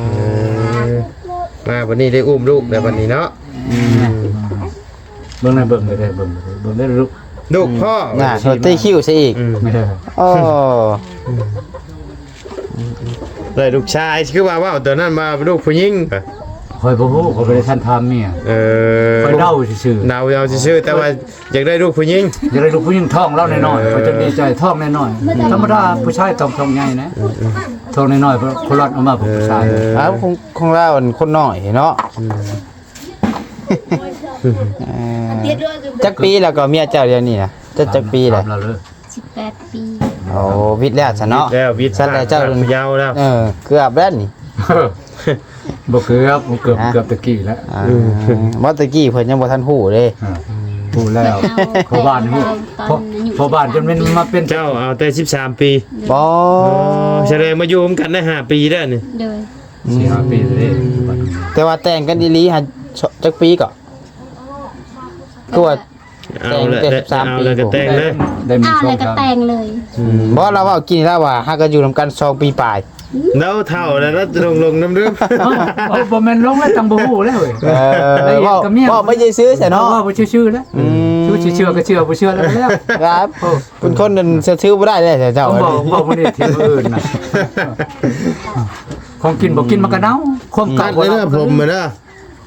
ເອີ ມາບັດນີ້ໄດ້ອຸ້ມລູກແລ້ວບັດນີ້ເນາະ. ອືມ ເບິ່ງໄດ້ ເບິ່ງໄດ້ ເບິ່ງໄດ້ ເບິ່ງໄດ້ລູກ. ລູກພໍ່. ອືມ ນະ ໂຕຕີຄິວຊະອີກ. ອືມ ໂອ້ ໄດ້ລູກຊາຍ ຄືວ່າເວົ້າຕອນນັ້ນວ່າລູກຜູ້ຍິງ. ຂ້ອຍບໍ່ຮູ້ ຂ້ອຍບໍ່ໄດ້ທັນຖາມເມຍ. ເອີ ຂ້ອຍເດົາຊື່ໆ ເດົາເອົາຊື່ໆ ແຕ່ວ່າ ຢາກໄດ້ລູກຜູ້ຍິງ. ຢາກໄດ້ລູກຜູ້ຍິງ. ທ້ອງລາວນ້ອຍໆ. ເອີ ຂ້ອຍຈັ່ງດີໃຈ. ທ້ອງນ້ອຍໆ ທຳມະດາ ຜູ້ຊາຍຕ້ອງທ້ອງໃຫຍ່ນະ. ເອີ ເອີ ທ້ອງນ້ອຍໆ ຄົນລັດອອກມາເປັນຜູ້ຊາຍ. ເອີ ອ້າວ ຄົນ ຄົນລາວ ອັນຄົນນ້ອຍເນາະ. ອືມ ເອີ ຈັກປີແລ້ວກໍເມຍເຈົ້າດຽວນີ້ນະ? ຈັກ ຈັກປີແລ້ວ? ສິບແປດປີ. ໂອ້ ວິດແລ້ວຊະເນາະ. ວິດແລ້ວ ວິດ. ຊັ້ນແຫຼະ ເຈົ້າຍາວແລ້ວ. ເອີ ເກືອບແລ້ວນີ້. ບໍ່ເກືອບ ບໍ່ເກືອບ. ຮະ? ເກືອບແຕ່ກີ້ແລ້ວ. ອ່າ ອືມ ບໍ່ ແຕ່ກີ້ເພິ່ນຍັງບໍ່ທັນຮູ້ເດ້. ອ່າ ຮູ້ແລ້ວ. ເພິ່ນເອົາ ພໍ່ບ້ານຮູ້. ຕອນ ພໍ່ ພໍ່ບ້ານຈົນແມ່ນມາເປັນ. ເຈົ້າເອົາແຕ່ສິບສາມປີ. ໂດຍ. ອໍ ສະແດງມາຢູ່ນຳກັນໄດ້ຫ້າປີແລ້ວນີ້. ໂດຍ. ສີ່ຫ້າປີເດ້. ອືມ ແຕ່ວ່າແຕ່ງກັນອີ່ຫຼີຫັ້ນ ຈັກປີກໍ? ຄືວ່າ ເອົາແຫຼະ ແຕ່ງແຕ່ສິບສາມ ເອົາແລ້ວກໍແຕ່ງເລີຍ. ໄດ້ມີ ເອົາແລ້ວກໍແຕ່ງເລີຍ. ອືມ ບໍ່ ລາວເວົ້າກີ້ລາວວ່າຫາກໍຢູ່ນຳກັນສອງປີປາຍ. ລາວເຖົ້າແລ້ວ ລາວຫຼົງໆລືມໆ. ເອົ້າ ບໍ່ແມ່ນຫຼົງແລ້ວ ຈັ່ງບໍ່ຮູ້ແລ້ວເວີຍ. ເອີ ເວົ້າ ເວົ້າໄປຊື່ໆຊະເນາະ. ເວົ້າໄປຊື່ໆແລ້ວ. ອືມ ຊື່ ຊິເຊື່ອກໍເຊື່ອ ບໍ່ເຊື່ອແລ້ວກໍແລ້ວ. ຄັບ ໂອ້ ເປັນຄົນນັ້ນເຊື່ອຖືບໍ່ໄດ້ເດ້ເຈົ້າ. ເວົ້າ ເວົ້າບໍ່ໄດ້ທີ່ອື່ນນະ. ຂອງກິນບໍ່ກິນມັນກໍເນົ່າ. ຄວາມເກົ່າບໍ່ເນົ່າ. ຕັດເລີຍເດີ ຜົມມາເດີ.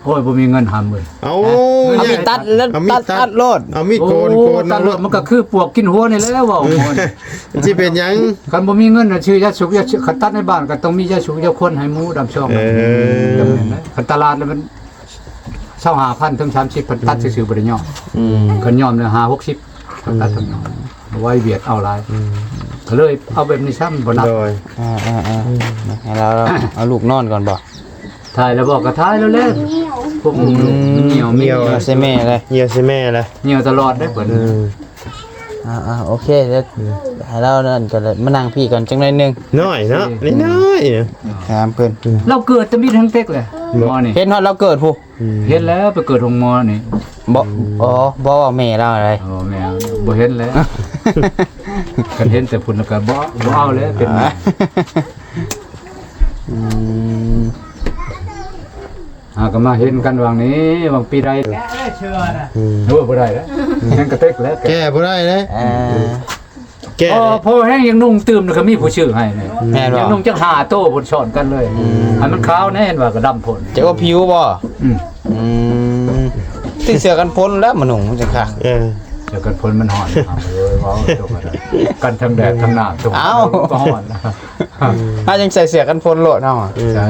ໂອ້ຍ ບໍ່ມີເງິນຫາເງິນ. ເອົາ ເອົາມີດຕັດແລ້ວ ເອົາມີດຕັດ ຕັດ ຕັດໂລດ. ເອົາມີດໂກນ ໂອ້ ໂກນ ຕັດໂລດ. ເອົາໂລດ ມັນກໍຄືປວກກິນຫົວນີ້ແຫຼະ ເວົ້າ ມັນຊິເປັນຫຍັງ? ຄັນບໍ່ມີເງິນນະ ຊື້ຢາສູບ ຢາ ຄັນຕັດໃນບ້ານກໍຕ້ອງມີຢາສູບ ຢາຄົນໃຫ້ໝູດຳຊອງ. ເອີ ຄັນຕະຫຼາດແລ້ວມັນຊາວຫ້າພັນເຖິງສາມສິບພັນ ຕັດຊື່ໆ ບໍ່ໄດ້ຍ້ອມ. ອືມ ຄັນຍ້ອມແລ້ວຫ້າຫົກສິບ ຕັດທັງ ອືມ ໄວ້ວຽດເອົາຫຼາຍ. ອືມ ກໍເລີຍເອົາແບບນີ້ຊ້ຳ ບໍ່ນັບ. ໂດຍ. ອ່າໆໆ ໃຫ້ລາວເອົາລູກນອນກ່ອນບໍ່? ຖ່າຍແລ້ວບໍ່? ກໍຖ່າຍແລ້ວແຫຼະ. ອືມ ພວກລູກມັນຍ່ຽວ ຍ່ຽວໃສ່ແມ່ເລີຍ ຍ່ຽວໃສ່ແມ່ເລີຍ ຍ່ຽວຕະຫຼອດເດ້ເພິ່ນ. ອືມ ອ່າໆ ໂອເຄ ດຽວ ອືມ ໃຫ້ລາວນັ້ນກໍໄດ້ມານັ່ງພີ້ກ່ອນຈັກໜ້ອຍໜຶ່ງ. ນ້ອຍເນາະ ອືມ ນ້ອຍໆ. ຖາມເພິ່ນ ອືມ ລາວເກີດແຕ່ມີທັງເຕັກແຫຼະ ໝໍນີ້. ເຫັນຮອດລາວເກີດພຸ້ນ. ອືມ ເຫັນແລ້ວ ໄປເກີດໂຮງໝໍນີ້. ບໍ່ ອືມ ອໍ ບໍ່ວ່າແມ່ລາວໃດ. ອໍ ແມ່ ບໍ່ເຫັນແລ້ວ. ຄັນເຫັນແຕ່ພຸ້ນແລ້ວກໍບໍ່ ບໍ່ເອົາແລ້ວ ເປັນ. ອ່າ ອືມ ຫາກໍມາເຫັນກັນຫວ່າງນີ້ ຫວ່າງປີໃດ. ອືມ ໂອ້ ບໍ່ໄດ້ແລ້ວ ຍັງກະເຕັກແລ້ວ ແກ້ບໍ່ໄດ້ເດ້. ອ່າ ແກ້ ພໍ ພໍແຮງ ຢາກນຸ່ງຕື່ມກໍມີຜູ້ຊື້ໃຫ້. ແມ່ນບໍ່? ຢາກນຸ່ງຈັກຫ້າໂຕ ພຸ້ນຊ້ອນກັນເລີຍ. ອືມ ໃຫ້ມັນຂາວແດ່ ເຫັນວ່າກໍດຳໂພດ. ຈະອົບຜິວບໍ່? ອືມ ອືມ ຕິດເສື້ອກັນຝົນແລ້ວມານຸ່ງ ມັນຈັ່ງຄັກ. ເອີ ເສື້ອກັນຝົນມັນຮ້ອນ. ເອີ ເວົ້າຕົວະ ກັນທັງແດດທັງນ້ຳຕົວະ. ເອົ້າ ກໍຮ້ອນ. ເຮົາຍັງໃສ່ເສື້ອກັນຝົນໂລດເຮົາ. ໃສ່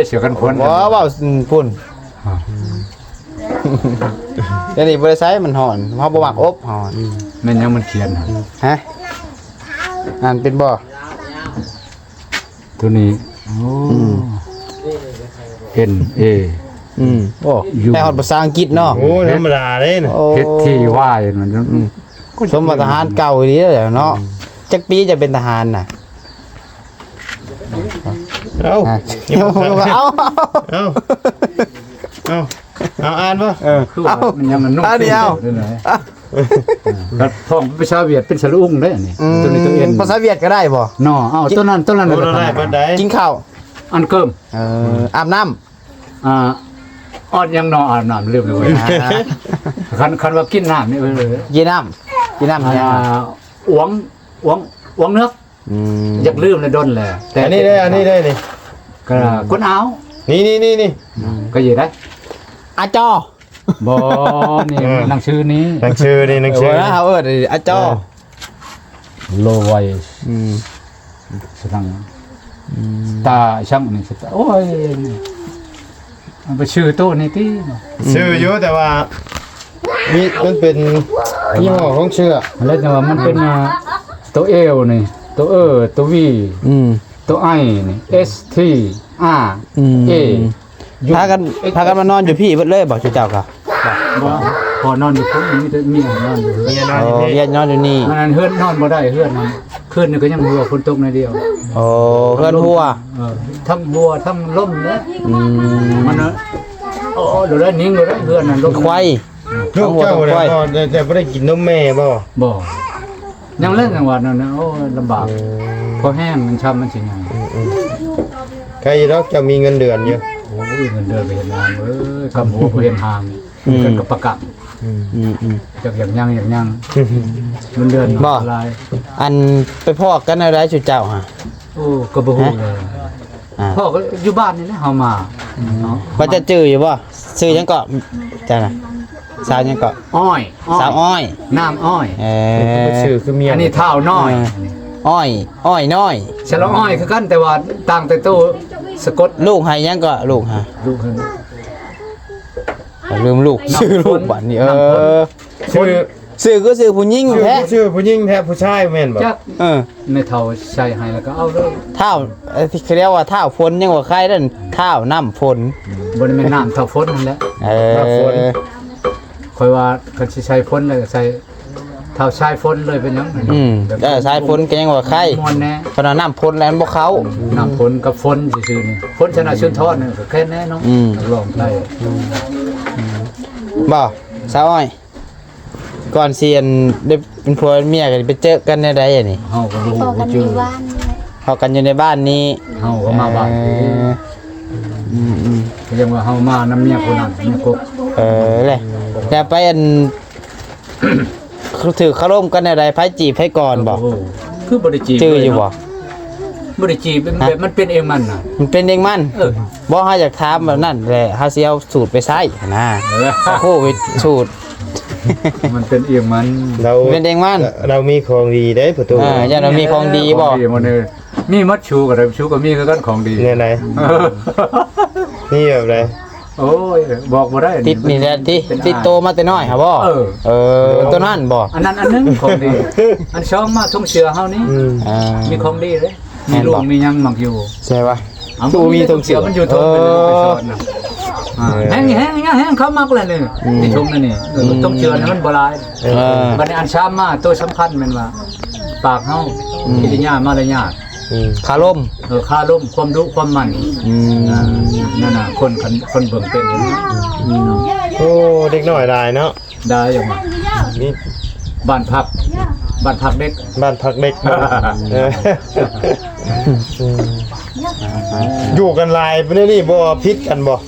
ເສື້ອກັນຝົນ. ບໍ່ ເວົ້າ ອືມ ພຸ້ນ. ອ່າ ດຽວນີ້ບໍ່ໄດ້ໃຊ້ ມັນຮ້ອນ ເຮົາບໍ່ມັກອົບເຮົາ. ອືມ ແມ່ນຫຍັງມັນຂຽນຫັ້ນ? ຮະ? ອ່ານເປັນບໍ່? ໂຕນີ້ ໂອ້ ອືມ ເອັນ ເອ ອືມ ໂອ້ ຢູ່ ແປຮອດພາສາອັງກິດເນາະ. ໂອ້ ທຳມະດາເດ້ນະ. ໂອ້ ເຮັດທີ່ວາຍມັນ. ອືມ ສົມວ່າທະຫານເກົ່າອີ່ຫຼີແລ້ວເນາະ. ອືມ ຈັກປີຈະເປັນທະຫານນະ? ເອົ້າ ຮະ? ຍັງບໍ່ທັນ ເອົ້າ ເອົ້າ ເອົ້າ ເອົາ ອ່ານບໍ່? ເອີ ຄືວ່າມັນຍັງ ມັນນຸ່ງ ອັນນີ້ເອົາ ເປັນໄດ໋? ຄັນພ້ອມພາສາຫວຽດເປັນສະຫຼະອຸງເດ້ ອັນນີ້ ອືມ ຕົວນີ້ຕົວເອັນ ພາສາຫວຽດກໍໄດ້ບໍ່? ເນາະ ເອົາ ໂອ້ ຕົວນັ້ນ ຕົວນັ້ນ ໂອ້ ກໍໄດ້ ໄດ້ເບິດໃດ໋. ກິນເຂົ້າ ອັນເກີມ ເອີ ອືມ ອາບນ້ຳ ອ່າ ອອດຫຍັງເນາະ ອາບນ້ຳ ລືມແລ້ວເວີຍ. ອ່າ ຄັນ ຄັນວ່າກິນນ້ຳນີ້ ເອີ ກິນນ້ຳ ກິນນ້ຳຫຍັງ? ອ່າ ອວງ ອວງ ອວງເໜືອກ ອືມ ຢາກລືມແລ້ວ ດົນແລ້ວ ແຕ່ ອັນນີ້ເດ້ ອັນນີ້ເດ້ນີ້ ກໍກົນອາວ ນີ້ໆໆ ອືມ ກໍຢູ່ໄດ້ ອາຈໍ ບໍ່ ນີ້ ເອີ ໜັງສືນີ້ ໜັງສືນີ້ ໜັງສື ເອີ ເຮົາເອີ້ນອາຈໍ ເອີ ໂລໄວ ອືມ ສະໜັງ ອືມ ຕາຊ່າງນີ້ ໂອ້ຍ ມັນໄປຊື່ໂຕນີ້ຕິ ອືມ ຊື່ຢູ່ ແຕ່ວ່າມີ ມັນເປັນຍີ່ຫໍ້ຂອງເສື້ອ ແລ້ວຈັ່ງວ່າມັນເປັນ ອ່າ ໂຕ L ນີ້ ໂຕ E ໂຕ V ອືມ ໂຕ I ນີ້ S T R ອືມ A ພາກັນ ພາກັນມານອນຢູ່ພີ້ເບິດເລີຍບໍ່ ເຈົ້າກະ? ບໍ່ ພໍ່ນອນຢູ່ພຸ້ນ ມີແຕ່ເມຍນອນຢູ່ ເມຍນອນຢູ່ພີ້ ເມຍນອນຢູ່ນີ້ ມັນ ເຮືອນນອນບໍ່ໄດ້ ເຮືອນນັ້ນ ຄືນນີ້ກໍຍັງຮົ່ວ ຝົນຕົກໜ້ອຍດຽວ ໂອ້ ເຮືອນຮົ່ວ ເອີ ທັງຮົ່ວທັງລົ້ມເດ້ ອືມ ມັນ ໂອ້ ໂດນໄດ້ ໜິງໂດນໄດ້ ເຮືອນນັ້ນ ລົ້ມ ໄຂວ້ ລູກເຈົ້າ ທັງຮົ່ວທັງໄຂວ້ ແຕ່ບໍ່ໄດ້ກິນນົມແມ່ບໍ່? ບໍ່ ຍັງເລີກ ຍັງວ່ານັ້ນນະ ໂອ້ຍ ລຳບາກ ເອີ ພໍແຮງ ມັນຊ້ຳ ມັນຊິຫຍັງ ອືມໆ ໃຄຢູ່ດອກ ເຈົ້າມີເງິນເດືອນຢູ່ ໂອ້ຍ ເງິນເດືອນກໍເຮັດງານເວີຍ ຄຳຫົວບໍ່ເຫັນຫາງ ອືມ ເງິນກໍປະກັນ ອືມໆ ຈັກຢາກຍັງ ຢາກຍັງ ເງິນເດືອນບໍ່ຫຼາຍ ອັນ ໄປພໍ້ກັນແນວໃດຊຸເຈົ້າຫະ? ໂອ້ ກໍບໍ່ຮູ້ເລີຍ ອ່າ ພໍ່ກໍຢູ່ບ້ານນີ້ແຫຼະ ເຮົາມາເນາະ ວ່າຈະຈື່ຢູ່ບໍ່? ຊື່ຫຍັງເກາະ ເຈົ້ານະ? ສາວຫຍັງເກາະ? ອ້ອຍ ອ້ອຍ ສາວອ້ອຍ ນ້ຳອ້ອຍ ເອີ ຊື່ຄືເມຍ ອັນນີ້ທ້າວນ້ອຍ ເອີ ອ້ອຍ ອ້ອຍນ້ອຍ ສະຫຼະອ້ອຍຄືກັນ ແຕ່ວ່າຕ່າງແຕ່ໂຕສະກົດ ລູກໃຫ້ຫຍັງເກາະ? ລູກໃຫ້ ລູກໃຫ້ ລືມລູກ ຊື່ລູກບັດນີ້ ເອີ ຊື່ ຊື່ຄືຊື່ຜູ້ຍິງແທ້ ຊື່ຜູ້ຍິງແທ້ ຜູ້ຊາຍແມ່ນບໍ່? ຈັກ ເອີ ແມ່ເຖົ້າໃສ່ໃຫ້ແລ້ວກໍເອົາເລີຍ ທ້າວ ເອີ ທີ່ເຂົາເອີ້ນວ່າທ້າວຝົນ ຍັງວ່າໄຄນັ້ນ ທ້າວນ້ຳຝົນ ບໍ່ໄດ້ແມ່ນນ້ຳທ້າວຝົນນັ້ນແຫຼະ ເອີ ທ້າວຝົນ ຂ້ອຍວ່າຄັນຊິໃສ່ຝົນແລ້ວກໍໃສ່ທ້າວຊາຍຝົນເລີຍ ເປັນຫຍັງ? ອືມ ເອີ ຊາຍຝົນກໍຍັງວ່າໄຄ ມ່ວນແດ່ ເພາະວ່ານ້ຳຝົນແລ້ວມັນບໍ່ເຂົ້າ ນ້ຳຝົນກັບຝົນຊື່ໆນີ້ ຝົນຊະນະສຸນທອນນັ້ນກໍແຄ່ນແນ່ເນາະ ອືມ ນັກຮ້ອງໄທ ອືມ ບໍ່ ສາວອ້ອຍ ກ່ອນຊິ ອັນ ໄດ້ເປັນຜົວເປັນເມຍກັນ ໄປເຈີກັນແນວໃດອັນນີ້? ເຮົາກໍບໍ່ຮູ້ ພໍ້ກັນຢູ່ບ້ານນີ້ແຫຼະ ພໍ້ກັນຢູ່ໃນບ້ານນີ້ ເຮົາກໍມາບ້ານ ເອີ ອືມໆ ກໍຍັງວ່າເຮົາມານຳເມຍຜູ້ນັ້ນ ເມຍກົກ ເອີ ແຫຼະ ແລ້ວໄປ ອັນ ຖືກຄາລົມກັນແນວໃດ? ໃຜຈີບໃຜກ່ອນບໍ່? ໂອ້ໂຫ ຄືບໍ່ໄດ້ຈີບ ຈື່ຢູ່ບໍ່? ເລີຍເນາະ ບໍ່ໄດ້ຈີບ ເປັນ ຮະ? ແບບມັນເປັນເອງມັນນະ ມັນເປັນເອງມັນ ເອີ ບໍ່ ເຮົາຢາກຖາມແບບນັ້ນແຫຼະ ເຮົາຊິເອົາສູດໄປໃຊ້ຫັ້ນນະ ເອີ ໂຄວິດສູດ ມັນເປັນເອງມັນ ລາວ ເປັນເອງມັນ ລາວມີຂອງດີເດ້ ປະຕູ ເອີ ຢ້ານລາວມີຂອງດີບໍ່? ຂອງດີໝົດເລີຍ ມີໝົດ ຊູກໍໄດ້ ຊູກໍມີຄືກັນຂອງດີ ແນວໃດ? ມີແບບໃດ? ໂອ້ຍ ບອກບໍ່ໄດ້ ຕິດນີ້ແຫຼະ ຕິ ເປັນ ຕິດໂຕມາແຕ່ນ້ອຍຫາບໍ່? ເອີ ເອີ ໂຕນັ້ນບໍ່? ອັນນັ້ນອັນໜຶ່ງຂອງດີ ອັນສອງມາ ຖົງເສື້ອເຮົານີ້ ອືມ ອ່າ ມີຂອງດີເດ້ ມີ ແມ່ນບໍ່? ລູກມີຫຍັງມັກຢູ່ ໃຊ່ວະ ອ່າ ຄືບໍ່ມີຖົງເສື້ອ ມັນຢູ່ຖົງ ເອີ ເປັນລູກເປັນສອນນະ ອ່າ ເອີ ແຮງ ແຮງ ແຮງ ເຂົາມັກແຫຼະນີ້ ອືມ ມີຖົງອັນນີ້ ເອີ ອືມ ຖົງເສື້ອນີ້ມັນບໍ່ຫຼາຍ ເອີ ບັດນີ້ອັນສາມມາ ໂຕສຳຄັນແມ່ນວ່າ ປາກເຮົາ ອືມ ກິລິຍາມາລະຍາດ ອືມ ຄາລົມ ເອີ ຄາລົມ ຄວາມດຸຄວາມໝັ່ນ ອືມ ອ່າ ນັ້ນນະ ຄົນ ຄົນ ຄົນເບິ່ງເປັນ ອືມ ໂອ້ ເດັກນ້ອຍຫຼາຍເນາະ ໄດ້ຢູ່ ນີ້ ບ້ານພັກ ບ້ານພັກເດັກ ບ້ານພັກເດັກ ເອີ ຢູ່ກັນຫຼາຍປານນີ້ບໍ່ ຜິດກັນບໍ່?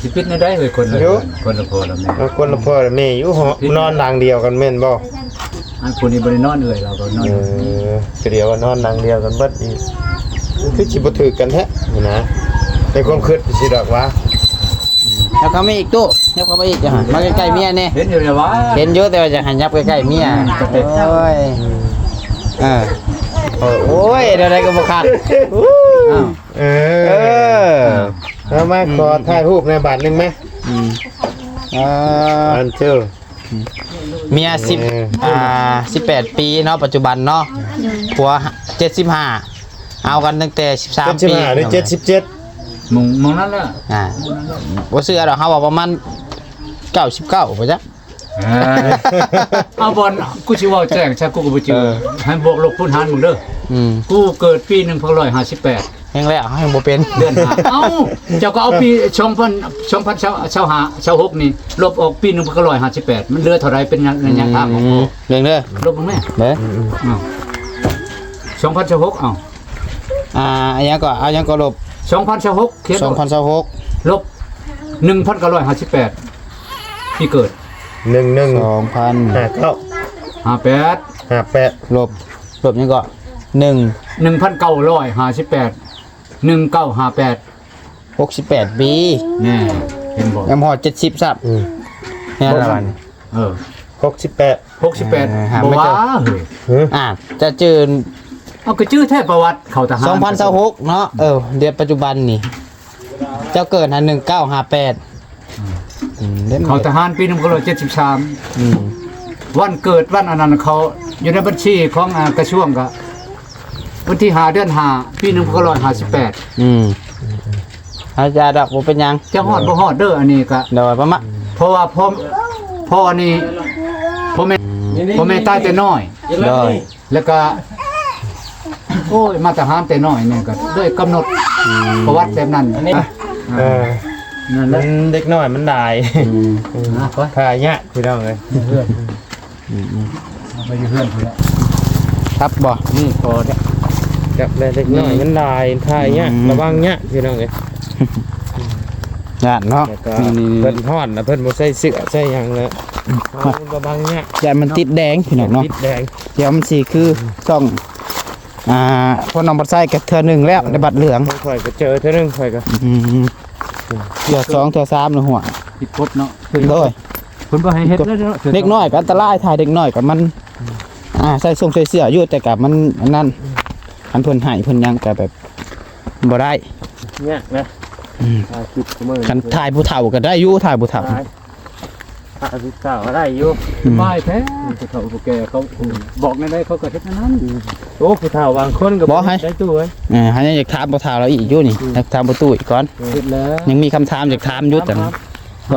ຊິຜິດແນວໃດເຮີ້ຍ ຄົນລະ ຢູ່ ເຮືອນ ຄົນລະພໍ່ລະແມ່ ເອີ ຄົນລະພໍ່ລະແມ່ ຢູ່ຫ້ອງ ນອນຫຼັງດຽວກັນແມ່ນບໍ່? ອັນຜູ້ນີ້ບໍ່ໄດ້ນອນເອື້ອຍ ລາວກໍນອນ ເອີ ກໍດຽວວ່ານອນຫຼັງດຽວກັນເບິດອີກ ຄືຊິບໍ່ຖືກກັນແທ້ຫັ້ນນະ ໃນຄວາມຄິດຊິດອກວ່າ ຍັບເຂົ້າມາອີກ ຕູ້ ຍັບເຂົ້າມາອີກ ຢ່າ ມາໃກ້ໆເມຍແດ່ ເຫັນຢູ່ແລ້ວວ່າ ເຫັນຢູ່ ແຕ່ວ່າຢາກໃຫ້ຍັບໃກ້ໆເມຍ ອືມ ໂອ້ຍ ເອີ ໂອ້ຍ ແນວໃດກໍບໍ່ຄັກ ອ້າວ ເອີ ເອີ ເອົາມາ ອືມ ຂໍຖ່າຍຮູບແດ່ບາດໜຶ່ງແມ ອືມ ເອີ ອັນເຈົ້າ ເມຍສິບ ເອີ ອ່າ ສິບແປດປີເນາະ ປັດຈຸບັນເນາະ ໂດຍ ຜົວເຈັດສິບຫ້າ ເອົາກັນຕັ້ງແຕ່ສິບສາມປີ ເຈັດສິບຫ້າ ຫຼື ເຈັດສິບເຈັດ ໝ່ອງ ໝ່ອງນັ້ນແຫຼະ ອ່າ ບໍ່ເຊື່ອດອກ ເຮົາວ່າປະມານເກົ້າສິບເກົ້າ ບໍ່ຈັກ ເອີ ເອົາບ່ອນ ກູຊິເວົ້າແຈ້ງຊະ ກູກໍບໍ່ຈື່ ເອີ ໃຫ້ບວກລົບຄູນຫານເບິ່ງເດີ. ອືມ ກູເກີດປີໜຶ່ງພັນເກົ້າຮ້ອຍຫ້າສິບແປດ ແຮງແລ້ວ ເຮົາຍັງບໍ່ເປັນ ເດືອນຫ້າ ເອົ້າ ເຈົ້າກໍເອົາປີສອງພັນ ສອງພັນຊາວຫ້າ ຊາວຫົກນີ້ ລົບອອກປີໜຶ່ງພັນເກົ້າຮ້ອຍຫ້າສິບແປດ ມັນເຫຼືອເທົ່າໃດ ເປັນໄລຍະທາງຂອງ ອືມ ເບິ່ງເດີ ລົບເບິ່ງແມ້ ເດີ ອືມ ສອງພັນຊາວຫົກ ເອົ້າ ອ່າ ຫຍັງກໍ ເອົາຫຍັງກໍລົບ ສອງພັນຊາວຫົກ ຂຽນໂລດ ສອງພັນຊາວຫົກ ລົບໜຶ່ງພັນເກົ້າຮ້ອຍຫ້າສິບແປດ ປີເກີດ ໜຶ່ງໜຶ່ງ ສອງພັນ ຫ້າເກົ້າ ຫ້າແປດ ຫ້າແປດ ລົບ ລົບຫຍັງກໍ ໜຶ່ງ ໜຶ່ງພັນເກົ້າຮ້ອຍຫ້າສິບແປດ ໜຶ່ງເກົ້າຫ້າແປດ ຫົກສິບແປດປີ ແນ່ ເຫັນບໍ່ ຍັງບໍ່ຮອດເຈັດສິບຊ້ຳ ອືມ ແມ່ນລະບັດນີ້ ເອີ ຫົກສິບແປດ ຫົກສິບແປດ ເອີ ບໍ່ວ່າເຮີ້ຍ ອ່າ ຈະຈື່ ເອົາ ກໍຈື່ແທ້ປະຫວັດເຂົ້າທະຫານ ສອງພັນຊາວຫົກເນາະ ເອີ ດຽວປັດຈຸບັນນີ້ ເຈົ້າເກີດຫາ ໜຶ່ງເກົ້າຫ້າແປດ ອືມ ເຂົ້າທະຫານປີໜຶ່ງພັນເກົ້າຮ້ອຍເຈັດສິບສາມ ອືມ ວັນເກີດວັນອັນນັ້ນເຂົາຢູ່ໃນບັນຊີຂອງ ອ່າ ກະຊວງ ກະວັນທີຫ້າ ເດືອນຫ້າ ປີໜຶ່ງພັນເກົ້າຮ້ອຍຫ້າສິບແປດ ອືມ ອາຈານດອກ ບໍ່ເປັນຫຍັງ ຈະຮອດບໍ່ຮອດເດີ ອັນນີ້ກະ ໂດຍ ປະມານ ເພາະວ່າພໍ່ ພໍ່ນີ້ ພໍ່ແມ່ ອືມ ພໍ່ແມ່ຕາຍແຕ່ນ້ອຍ ໂດຍ ແລ້ວກະ ໂອ້ຍ ມາທະຫານແຕ່ນ້ອຍນີ້ກະເລີຍກຳນົດ ອືມ ປະຫວັດແບບນັ້ນ ເອີ ນັ້ນແຫຼະ ມັນເດັກນ້ອຍມັນຫຼາຍ ອືມ ອືມ ຫາໄປ ຖ້າຍາກພີ່ນ້ອງເອີຍ ເຮືອນ ອືມໆ ເອົາໄປຢູ່ເຮືອນພຸ້ນແຫຼະ ຄັບບໍ່? ນີ້ພໍເດ້ ຈັບໄດ້ເດັກນ້ອຍ ອືມ ມັນຫຼາຍ ຖ່າຍຍາກ ອືມ ລະວັງຍາກ ພີ່ນ້ອງເອີຍ ຢ້ານເນາະ ແລ້ວກໍ ນີ້ໆ ເພິ່ນຮ້ອນນະ ເພິ່ນບໍ່ໃສ່ເສື້ອໃສ່ຫຍັງເລີຍ ອືມ ເຮົາລະວັງຍາກ ຢ້ານມັນຕິດແດງ ພີ່ນ້ອງເນາະ ຕິດແດງ ດຽວມັນຊິຄື ອືມ ຊ່ອງ ອ່າ ພວກນ້ອງບັດໄຊກໍເທື່ອໜຶ່ງແລ້ວ ໃນບັດເຫຼືອງ ຂ້ອຍກໍເຈີເທື່ອໜຶ່ງ ຂ້ອຍກໍ ອືມ ເທື່ອສອງ ເທື່ອສາມ ແລ້ວຫົວ ຜິດກົດເນາະ ໂດຍ ເພິ່ນບໍ່ໃຫ້ເຮັດແລ້ວເນາະ ເດັກນ້ອຍກໍອັນຕະລາຍ ຖ່າຍເດັກນ້ອຍກໍມັນ ອ່າ ໃສ່ຊົງໃສ່ເສື້ອຢູ່ ແຕ່ກໍມັນອັນນັ້ນ ຄັນເພິ່ນໃຫ້ເພິ່ນຫຍັງກໍແບບບໍ່ໄດ້ ຍາກນະ ອືມ ຖ້າຄິດມື້ ຄັນຖ່າຍຜູ້ເຖົ້າກໍໄດ້ຢູ່ ຖ່າຍຜູ້ເຖົ້າ ຖ່າຍ ຖ້າຜູ້ເຖົ້າກໍໄດ້ຢູ່ ອືມ ສະບາຍແທ້ ຜູ້ເຖົ້າຜູ້ແກ່ເຂົາ ອືມ ບອກແນວໃດເຂົາກໍເຮັດແນວນັ້ນ ອືມ ໂອ້ ຜູ້ເຖົ້າບາງຄົນກໍບໍ່ໃຫ້ ໄດ້ຕູ້ເອີຍ ເອີ ເຮົາຍັງຢາກຖາມພໍ່ເຖົ້າລາວອີກຢູ່ນີ້ ອືມ ຢາກຖາມພໍ່ຕູ້ອີກກ່ອນ ເຮັດແລ້ວ ຍັງມີຄຳຖາມຢາກຖາມຢູ່ ແຕ່ ຖາມ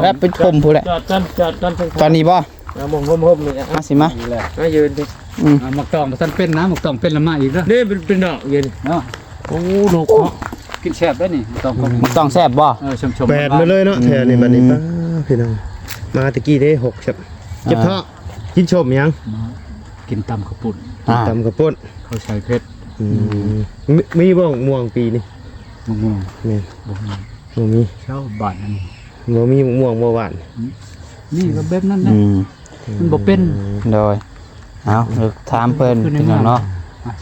ແລ້ວໄປຊົມພຸ້ນແຫຼະ ຈອດກ່ອນ ຈອດກ່ອນ ຕອນນີ້ບໍ່? ອ່າ ຫົ່ມໆ ນີ້ ມາຊິມາ ນີ້ແຫຼະ ມາຢືນຕິ ອືມ ອ່າ ໝາກຕອງບໍ່ທັນເປັນນະ ໝາກຕອງເປັນລະມາອີກເດີ ນີ້ເປັນ ເປັນດອກຢູ່ນີ້ເນາະ ໂອ້ ໂດກເນາະ ກິນແຊບເດ້ນີ້ ໝາກຕອງ ອືມ ໝາກຕອງແຊບບໍ່? ເອີ ຊົມໆ ແປດມາເລີຍເນາະ ອືມ ແຖວນີ້ບັດນີ້ ປ້າ ພີ່ນ້ອງ ມາແຕ່ກີ້ເດ້ ຫົກແຊບ ເຈັບທ້ອງ ອ່າ ກິນສົ້ມຫຍັງ? ມາກິນຕຳເຂົ້າປຸ້ນ ອ່າ ຕຳເຂົ້າປຸ້ນ ເຂົ້າໃສ່ເຜັດ ອືມ ອືມ ມີ ມີບໍ່ໝາກມ່ວງປີນີ້? ໝາກມ່ວງ ແມ່ນ ບໍ່ມີ ບໍ່ມີ ຊາວບ້ານອັນນີ້ ບໍ່ມີໝາກມ່ວງບໍ່ຫວານ ອືມ ນີ້ກໍແບບນັ້ນແຫຼະ ອືມ ມັນບໍ່ເປັນ ໂດຍ ເອົາ ຖາມເພິ່ນ ພີ່ນ້ອງເນາະ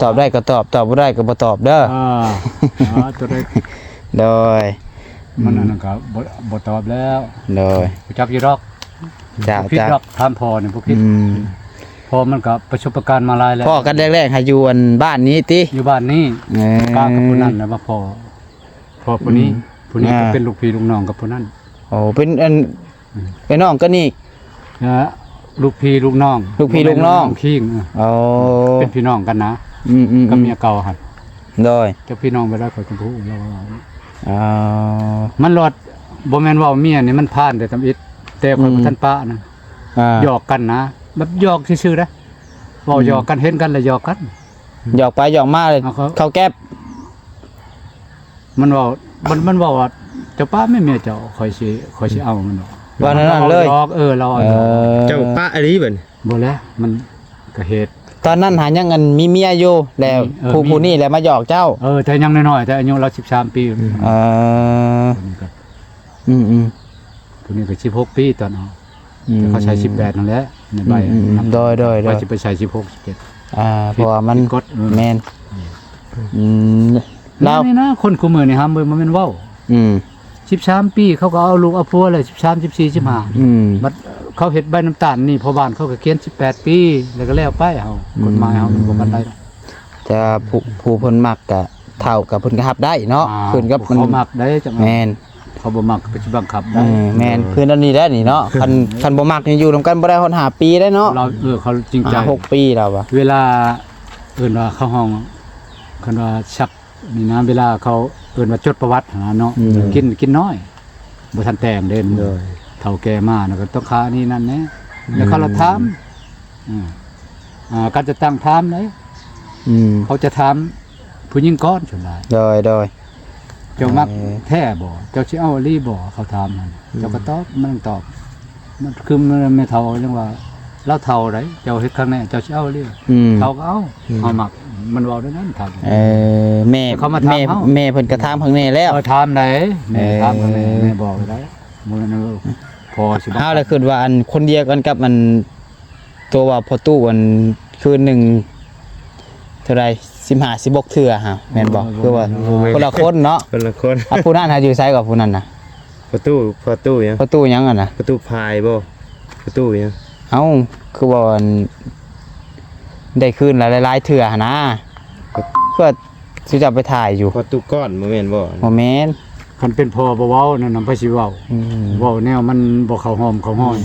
ຕອບໄດ້ກໍຕອບ ຕອບບໍ່ໄດ້ກໍບໍ່ຕອບເດີ ອ່າ ອ່າ ຕົວໃດ ໂດຍ ມັນອັນນັ້ນກໍບໍ່ ບໍ່ຕອບແລ້ວ ໂດຍ ຮູ້ຈັກຢູ່ດອກ ເຈົ້າ ບໍ່ຜິດດອກ ເຈົ້າ ຖາມພໍ່ນີ້ບໍ່ຜິດ ອືມ ພໍ່ມັນກໍປະສົບປະການມາຫຼາຍແລ້ວ ພໍ້ກັນແລກໆ ຫາຢູ່ອັນບ້ານນີ້ຕິ ຢູ່ບ້ານນີ້ ເອີ ກາກັບຜູ້ນັ້ນນະວ່າພໍ່ ພໍ່ຜູ້ນີ້ ອືມ ຜູ້ນີ້ກໍ ອ່າ ເປັນລູກພີ່ລູກນ້ອງກັບຜູ້ນັ້ນ ໂອ້ ເປັນອັນ ອືມ ເປັນນ້ອງກັນອີກ ເອີ ລູກພີ່ລູກນ້ອງ ລູກພີ່ລູກນ້ອງ ນ້ອງຄີງ ເອີ ໂອ້ ເປັນພີ່ນ້ອງກັນນະ ອືມໆໆ ກັບເມຍເກົ່າຫັ້ນ ໂດຍ ຈັກພີ່ນ້ອງບໍ່ໄດ້ ຂ້ອຍກໍບໍ່ຮູ້ລາວວ່າ ອໍ ມັນລອດ ບໍ່ແມ່ນເວົ້າເມຍນີ້ມັນຜ່ານແຕ່ທຳອິດ ແຕ່ຂ້ອຍ ອືມ ບໍ່ທັນປະນະ ອ່າ ຫຍອກກັນນະ ແບບຫຍອກຊື່ໆເດ້ ເວົ້າ ອືມ ຫຍອກກັນ ເຫັນກັນແລ້ວຫຍອກກັນ ຫຍອກໄປຫຍອກມາເລີຍ ເອົາເຂົ້າ ເຂົ້າແກັບ ມັນເວົ້າ ມັນ ມັນເວົ້າວ່າ ເຈົ້າປະແມ່ເມຍເຈົ້າ ຂ້ອຍຊິ ຂ້ອຍຊິເອົາ ມັນວ່າ ວ່າແນວນັ້ນເລີຍ ລາວຫຍອກ ເອີ ລາວເອົາຫຍອກ ເອີ ເຈົ້າປະອີ່ຫຼີບັດນີ້ ບໍ່ແຫຼະ ມັນກະເຮັດ ຕອນນັ້ນຫາຍັງອັນມີເມຍຢູ່ ແລ້ວ ອືມ ເອີ ຜູ້ ມີ ຜູ້ນີ້ແຫຼະມາຫຍອກເຈົ້າ ເອີ ແຕ່ຍັງນ້ອຍໆ ແຕ່ອາຍຸລາວສິບສາມປີ ອືມ ເອີ ຜູ້ນີ້ກໍ ອືມໆ ຜູ້ນີ້ກໍສິບຫົກປີຕອນເອົາ ອືມ ແຕ່ເຂົາໃສ່ສິບແປດນັ້ນແຫຼະ ໃນໃບ ອືມໆ ໂດຍໆໆ ວ່າຊິໄປໃສ່ສິບຫົກ ສິບເຈັດ ອ່າ ຜິດ ເພາະວ່າມັນ ຜິດກົດ ເອີ ແມ່ນ ອືມ ອືມ ລາວນີ້ນະ ຄົນຄູ່ມື້ນີ້ຫາ ບໍ່ແມ່ນເວົ້າ ອືມ ສິບສາມປີ ເຂົາກໍເອົາລູກເອົາຜົວແລ້ວ ສິບສາມ ສິບສີ່ ສິບຫ້າ ອືມ ບັດເຂົາເຮັດໃບນ້ຳຕານນີ້ ພໍ່ບ້ານເຂົາກໍຂຽນສິບແປດປີ ແລ້ວກໍແລ້ວໄປ ເຮົາ ອືມ ກົດໝາຍເຮົາມັນບໍ່ປານໃດດອກ ແຕ່ຜູ້ ຜູ້ເພິ່ນມັກກໍ ເຖົ້າກໍເພິ່ນກໍຮັບໄດ້ເນາະ ອ່າ ຂຶ້ນກັບ ຜູ້ເຂົາມັກໄດ້ ຈັ່ງ ແມ່ນ ເຂົາບໍ່ມັກກໍຊິບັງຄັບໄດ້ ເອີ ແມ່ນ ຄືອັນນີ້ແຫຼະນີ້ເນາະ ຄັນ ຄັນບໍ່ມັກນີ້ຢູ່ນຳກັນບໍ່ໄດ້ຮອດຫ້າປີໄດ້ເນາະ ລາວ ເອີ ເຂົາຈິງໃຈ ຫ້າ ຫົກປີລາວວ່າ ເວລາ ເອີ້ນວ່າເຂົາຮ້ອງ ຄັນວ່າສັກນີ້ນະ ເວລາເຂົາເອີ້ນວ່າຈົດປະຫວັດຫັ້ນນະເນາະ ອືມ ກິນ ກິນນ້ອຍ ບໍ່ທັນແຕ່ງເດ້ ໂດຍ ເຖົ້າແກ່ມານະ ກໍຕ້ອງຄາອັນນີ້ນັ້ນແດ່ ແລ້ວເຂົາລະຖາມ ອືມ ອ່າ ການຈັດຕັ້ງຖາມເດ້ ອືມ ເຂົາຈະຖາມຜູ້ຍິງກ່ອນສ່ວນຫຼາຍ ໂດຍ ໂດຍ ເຈົ້າມັກ ເອີ ແທ້ບໍ່? ເຈົ້າຊິເອົາອີ່ຫຼີບໍ່? ເຂົາຖາມຫັ້ນ ອືມ ເຈົ້າກໍຕອບ ມັນຕ້ອງຕອບ ມັນຄືແມ່ເຖົ້າຍັງວ່າ ລາວເຖົ້າໃດ ເຈົ້າເຮັດຄັກແນ່ ເຈົ້າຊິເອົາອີ່ຫຼີ? ອືມ ເຖົ້າກໍເອົາ ອືມ ເຮົາມັກ ມັນເວົ້າແນວນັ້ນ ຖາມ ເອີ ແມ່ ເຂົາມາຖາມ ແມ່ ເຮົາ ແມ່ເພິ່ນກໍຖາມຄັກແນ່ແລ້ວ ເອີ ຖາມໃດ ແມ່ ເອີ ຖາມຄັກແນ່ ແມ່ບອກໄດ້ ບໍ່ແມ່ນ ເອີ ພໍ່ຊິບອກ ເຮົາລະຄິດວ່າ ອັນ ຄົນດຽວກັນກັບ ອັນ ຕົວວ່າພໍ່ຕູ້ ອັນ ຄືນໜຶ່ງເທົ່າໃດ ສິບຫ້າ ສິບຫົກເທື່ອຫາ ແມ່ນບໍ່? ເອີ ຄືວ່າ ບໍ່ແມ່ນ ຄົນລະຄົນເນາະ ຄົນລະຄົນ ອ່ະ ຜູ້ນັ້ນຫາຢູ່ໃສກໍຜູ້ນັ້ນນະ? ພໍ່ຕູ້ ພໍ່ຕູ້ຫຍັງ? ພໍ່ຕູ້ຫຍັງຫັ້ນນະ? ພໍ່ຕູ້ພາຍບໍ່? ພໍ່ຕູ້ຫຍັງ? ເອົ້າ ຄືວ່າ ອັນ ໄດ້ຄືນລະຫຼາຍໆເທື່ອຫັ້ນນະ ກໍ ຄືວ່າ ຊິເຈົ້າໄປຖ່າຍຢູ່ ພໍ່ຕູ້ກ້ອນ ບໍ່ແມ່ນບໍ່? ບໍ່ແມ່ນ ຄັນເປັນພໍ່ບໍ່ເວົ້ານັ້ນນະ ໃຜຊິເວົ້າ? ອືມ ເວົ້າແນວມັນບໍ່ເຂົ້າຮ່ອມເຂົ້າຮອຍ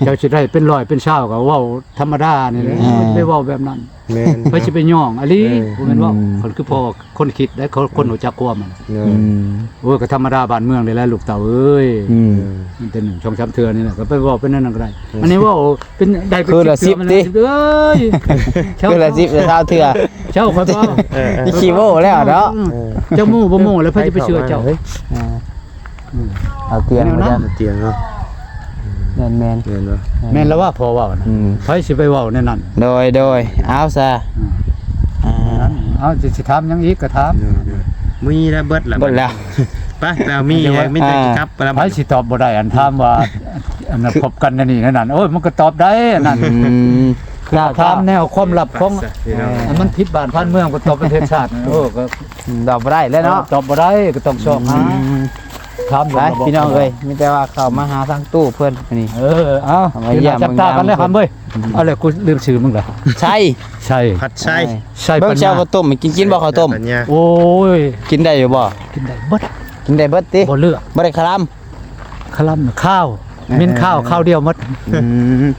ເຈົ້າຊິໄດ້ເປັນຮ້ອຍເປັນຊາວກໍເວົ້າທຳມະດານີ້ແຫຼະ ອືມ ໄປເວົ້າແບບນັ້ນ ແມ່ນ ໃຜຊິໄປຍ້ອງອີ່ຫຼີ? ເອີ ບໍ່ແມ່ນເວົ້າ ອືມ ຄັນຄືພໍ່ຄົນຄິດໄດ້ ຄົນ ອືມ ຮູ້ຈັກຄວາມມັນ ເອີ ອືມ ໂອ້ຍ ກໍທຳມະດາບ້ານເມືອງນີ້ແຫຼະ ລູກເຕົ້າເອີຍ ອືມ ມັນແຕ່ໜຶ່ງ ສອງ ສາມເທື່ອນີ້ແຫຼະ ກໍໄປເວົ້າໄປແນວນັ້ນກໍໄດ້ ອືມ ອັນນີ້ເວົ້າ ເປັນໄດ້ເປັນ ຄືລະສິບຕິ ເອີຍ ຄືລະສິບ ຊາວເທື່ອ ເຈົ້າຂ້ອຍເວົ້າ ເອີ ເອີ ນີ້ຂີ້ໂມ້ແລ້ວເນາະ ເອີ ເຈົ້າໂມ້ບໍ່ໂມ້ແລ້ວໃຜຈະໄປເຊື່ອເຈົ້າ ເອີ ເອົາຕຽງມາ ຕຽງເນາະ ແມ່ນໆ ແມ່ນບໍ່? ແມ່ນລະວ່າພໍ່ເວົ້ານະ ອືມ ໃຜຊິໄປເວົ້າແນວນັ້ນ ໂດຍ ໂດຍ ເອົາຊະ ອືມ ອ່າ ເອົາ ຊິຖາມຫຍັງອີກກໍຖາມ ໂດຍ ໂດຍ ມີແລ້ວ ເບິດແລ້ວ ເບິດແລ້ວ ໄປ ໄປເອົາມີ ມີແຕ່ ອ່າ ຊິກັບໄປແລ້ວ ໃຜຊິຕອບບໍ່ໄດ້ ອັນຖາມວ່າ ອັນນັ້ນ ຄື ພົບກັນແນວນີ້ແນວນັ້ນ ໂອ້ຍ ມັນກໍຕອບໄດ້ອັນນັ້ນ ອືມ ຖ້າຖາມແນວຄວາມລັບຂອງ ເອີ ອັນມັນຜິດບ້ານຜ່ານເມືອງ ກໍຕອບປະເທດຊາດ ໂອ້ ກໍ ອືມ ຕອບບໍ່ໄດ້ແລ້ວເນາະ ເອີ ຕອບບໍ່ໄດ້ ກໍຕ້ອງຊອກຫາ ອືມ ຖາມ ໄປ ພີ່ນ້ອງເອີຍ ມີແຕ່ວ່າເຂົ້າມາຫາທາງຕູ້ເພິ່ນນີ້ ເອີ ເອົາ ເອົາມາຢ້ຽມເບິ່ງຢາມເພິ່ນ ເອົາແລ້ວ ຫຳເອີຍ ເອົາແລ້ວ ກູລືມຊື່ມຶງລະ ໄຊ ໄຊ ພັດໄຊ ເອີ ໄຊ ເບິ່ງ ປັນຍາ ເຈົ້າເຂົ້າຕົ້ມ ກິນ ກິນບໍ່ເຂົ້າຕົ້ມ? ໄຊ ປັນຍາ ໂອ້ຍ ກິນໄດ້ຢູ່ບໍ່? ກິນໄດ້ເບິດ ກິນໄດ້ເບິດຕິ ບໍ່ເລືອກ ບໍ່ໄດ້ຄະລຳ ຄະລຳນະຄາວ ເອີ ເໝັນຄາວ ຄາວດຽວໝົດ ອືມ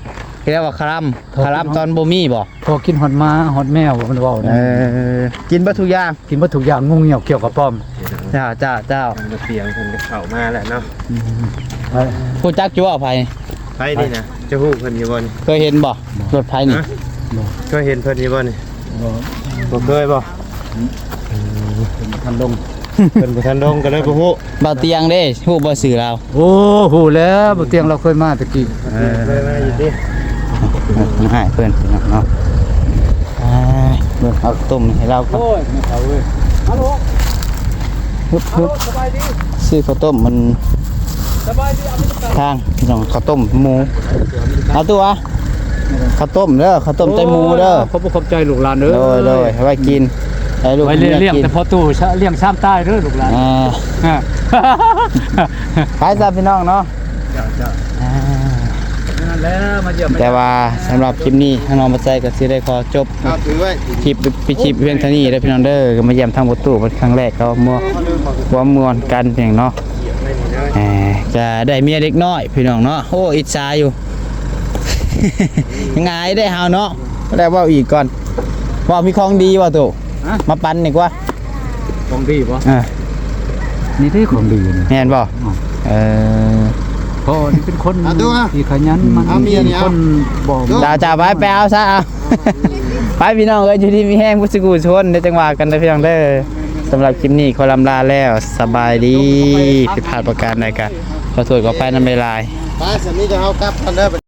ເອີ້ນວ່າຄະລຳ ເອີ ຄະລຳຕອນບໍ່ມີບໍ່? ພໍກິນຮອດໝາຮອດແມວ ເພິ່ນເວົ້ານະ ເອີ ກິນເບິດທຸກຢ່າງ ກິນເບິດທຸກຢ່າງ ງຸ່ງຫຍັງກ່ຽວກັບປ້ອມ ເຈົ້າ ເຈົ້າ ເຈົ້າ ທາງຕຽງເພິ່ນກໍເຂົ້າມາແລ້ວເນາະ ອືມ ຮູ້ຈັກຢູ່ບໍ່ ໃຜ ໃຜນີ້ນະ ເຈົ້າຮູ້ເພິ່ນຢູ່ບໍ່ນີ້? ເຄີຍເຫັນບໍ່ ລົດໃຜນີ້? ຮະ ບໍ່ ເຄີຍເຫັນເພິ່ນຢູ່ບໍ່ນີ້? ບໍ່ ບໍ່ເຄີຍບໍ່? ອືມ ເພິ່ນບໍ່ທັນລົງ ເພິ່ນບໍ່ທັນລົງກໍເລີຍບໍ່ຮູ້ ບ່າວຕຽງເດ້ ຮູ້ບໍ່ຊື່ລາວ? ໂອ້ ຮູ້ແລ້ວ ບ່າວຕຽງລາວເຄີຍມາແຕ່ກີ້ ເອີ ເຄີຍມາຢູ່ຕິ ໃຫ້ເພິ່ນເນາະ ອ່າ ເບິ່ງເອົາຕົ້ມໃຫ້ລາວກ່ອນ ໂອ້ຍ ແມ່ເຖົ້າເອີຍ ຮຶບ ຮຶບ ສະບາຍດີ ຊື້ເຂົ້າຕົ້ມມັນ ສະບາຍດີ ທາງ ພີ່ນ້ອງ ເຂົ້າຕົ້ມໝູ ເອົາຕູ້ ເຂົ້າຕົ້ມເດີ ເຂົ້າຕົ້ມໃສ່ໝູເດີ ໂອ້ຍ ຂອບອົກຂອບໃຈລູກຫຼານເດີ ໂດຍ ໂດຍ ໄວ້ກິນ ໃຫ້ລູກ ໄວ້ລ້ຽງ ເມຍກິນ ແຕ່ພໍຕູ້ ລ້ຽງຊາມຕາຍເດີລູກຫຼານ ອ່າ ໄປຊະພີ່ນ້ອງເນາະ ເຈົ້າ ເຈົ້າ ອ່າ ນັ້ນແຫຼະ ມາຢ້ຽມ ແຕ່ວ່າສຳລັບຄລິບນີ້ ທາງນ້ອງບໍ່ໃສ່ກໍຊິໄດ້ຂໍຈົບ ເອົາ ຖືໄວ້ ຄລິບ ປິດຄລິບພຽງເທົ່ານີ້ເດີພີ່ນ້ອງເດີ ກໍມາຢ້ຽມທາງພໍ່ຕູ້ເປັນຄັ້ງແລກ ກໍມ່ວນ ຄວາມມ່ວນກັນພຽງເນາະ ເອີ ຈະໄດ້ເມຍເດັກນ້ອຍພີ່ນ້ອງເນາະ ໂອ້ ອິດສາຢູ່ ຫງາຍໄດ້ເຮົາເນາະ ແລ້ວເວົ້າອີກກ່ອນ ເວົ້າມີຂອງດີບໍ່ຕູ້? ຮະ? ມາປັນນີ້ກວ່າ ຂອງດີບໍ່? ເອີ ນີ້ເດ້ຂອງດີນີ້ ແມ່ນບໍ່? ອໍ ເອີ ພໍ່ນີ້ເປັນຄົນ ອ່ະ ຕູ້ ອ່ະ ທີ່ຂະຫຍັນ ມັນ ອ່ະ ເປັນຄົນບໍ່ ຈ້າ ຈ້າ ໄປ ໄປເອົາຊະ ເອົາ ໄປພີ່ນ້ອງເອີຍ ຢູ່ດີມີແຮງເບິດສູ່ຜູ້ຄົນ ດຽວຈັ່ງວ່າກັນເດີພີ່ນ້ອງເດີ ສຳລັບຄລິບນີ້ຂໍລ່ຳລາແລ້ວ ສະບາຍດີ ຜິດພາດປະການໃດກໍຂໍໂທດຂໍອະໄພນຳຫຼາຍໆ ໄປ ສາມີຈະເຮົາກັບກັນເດີ.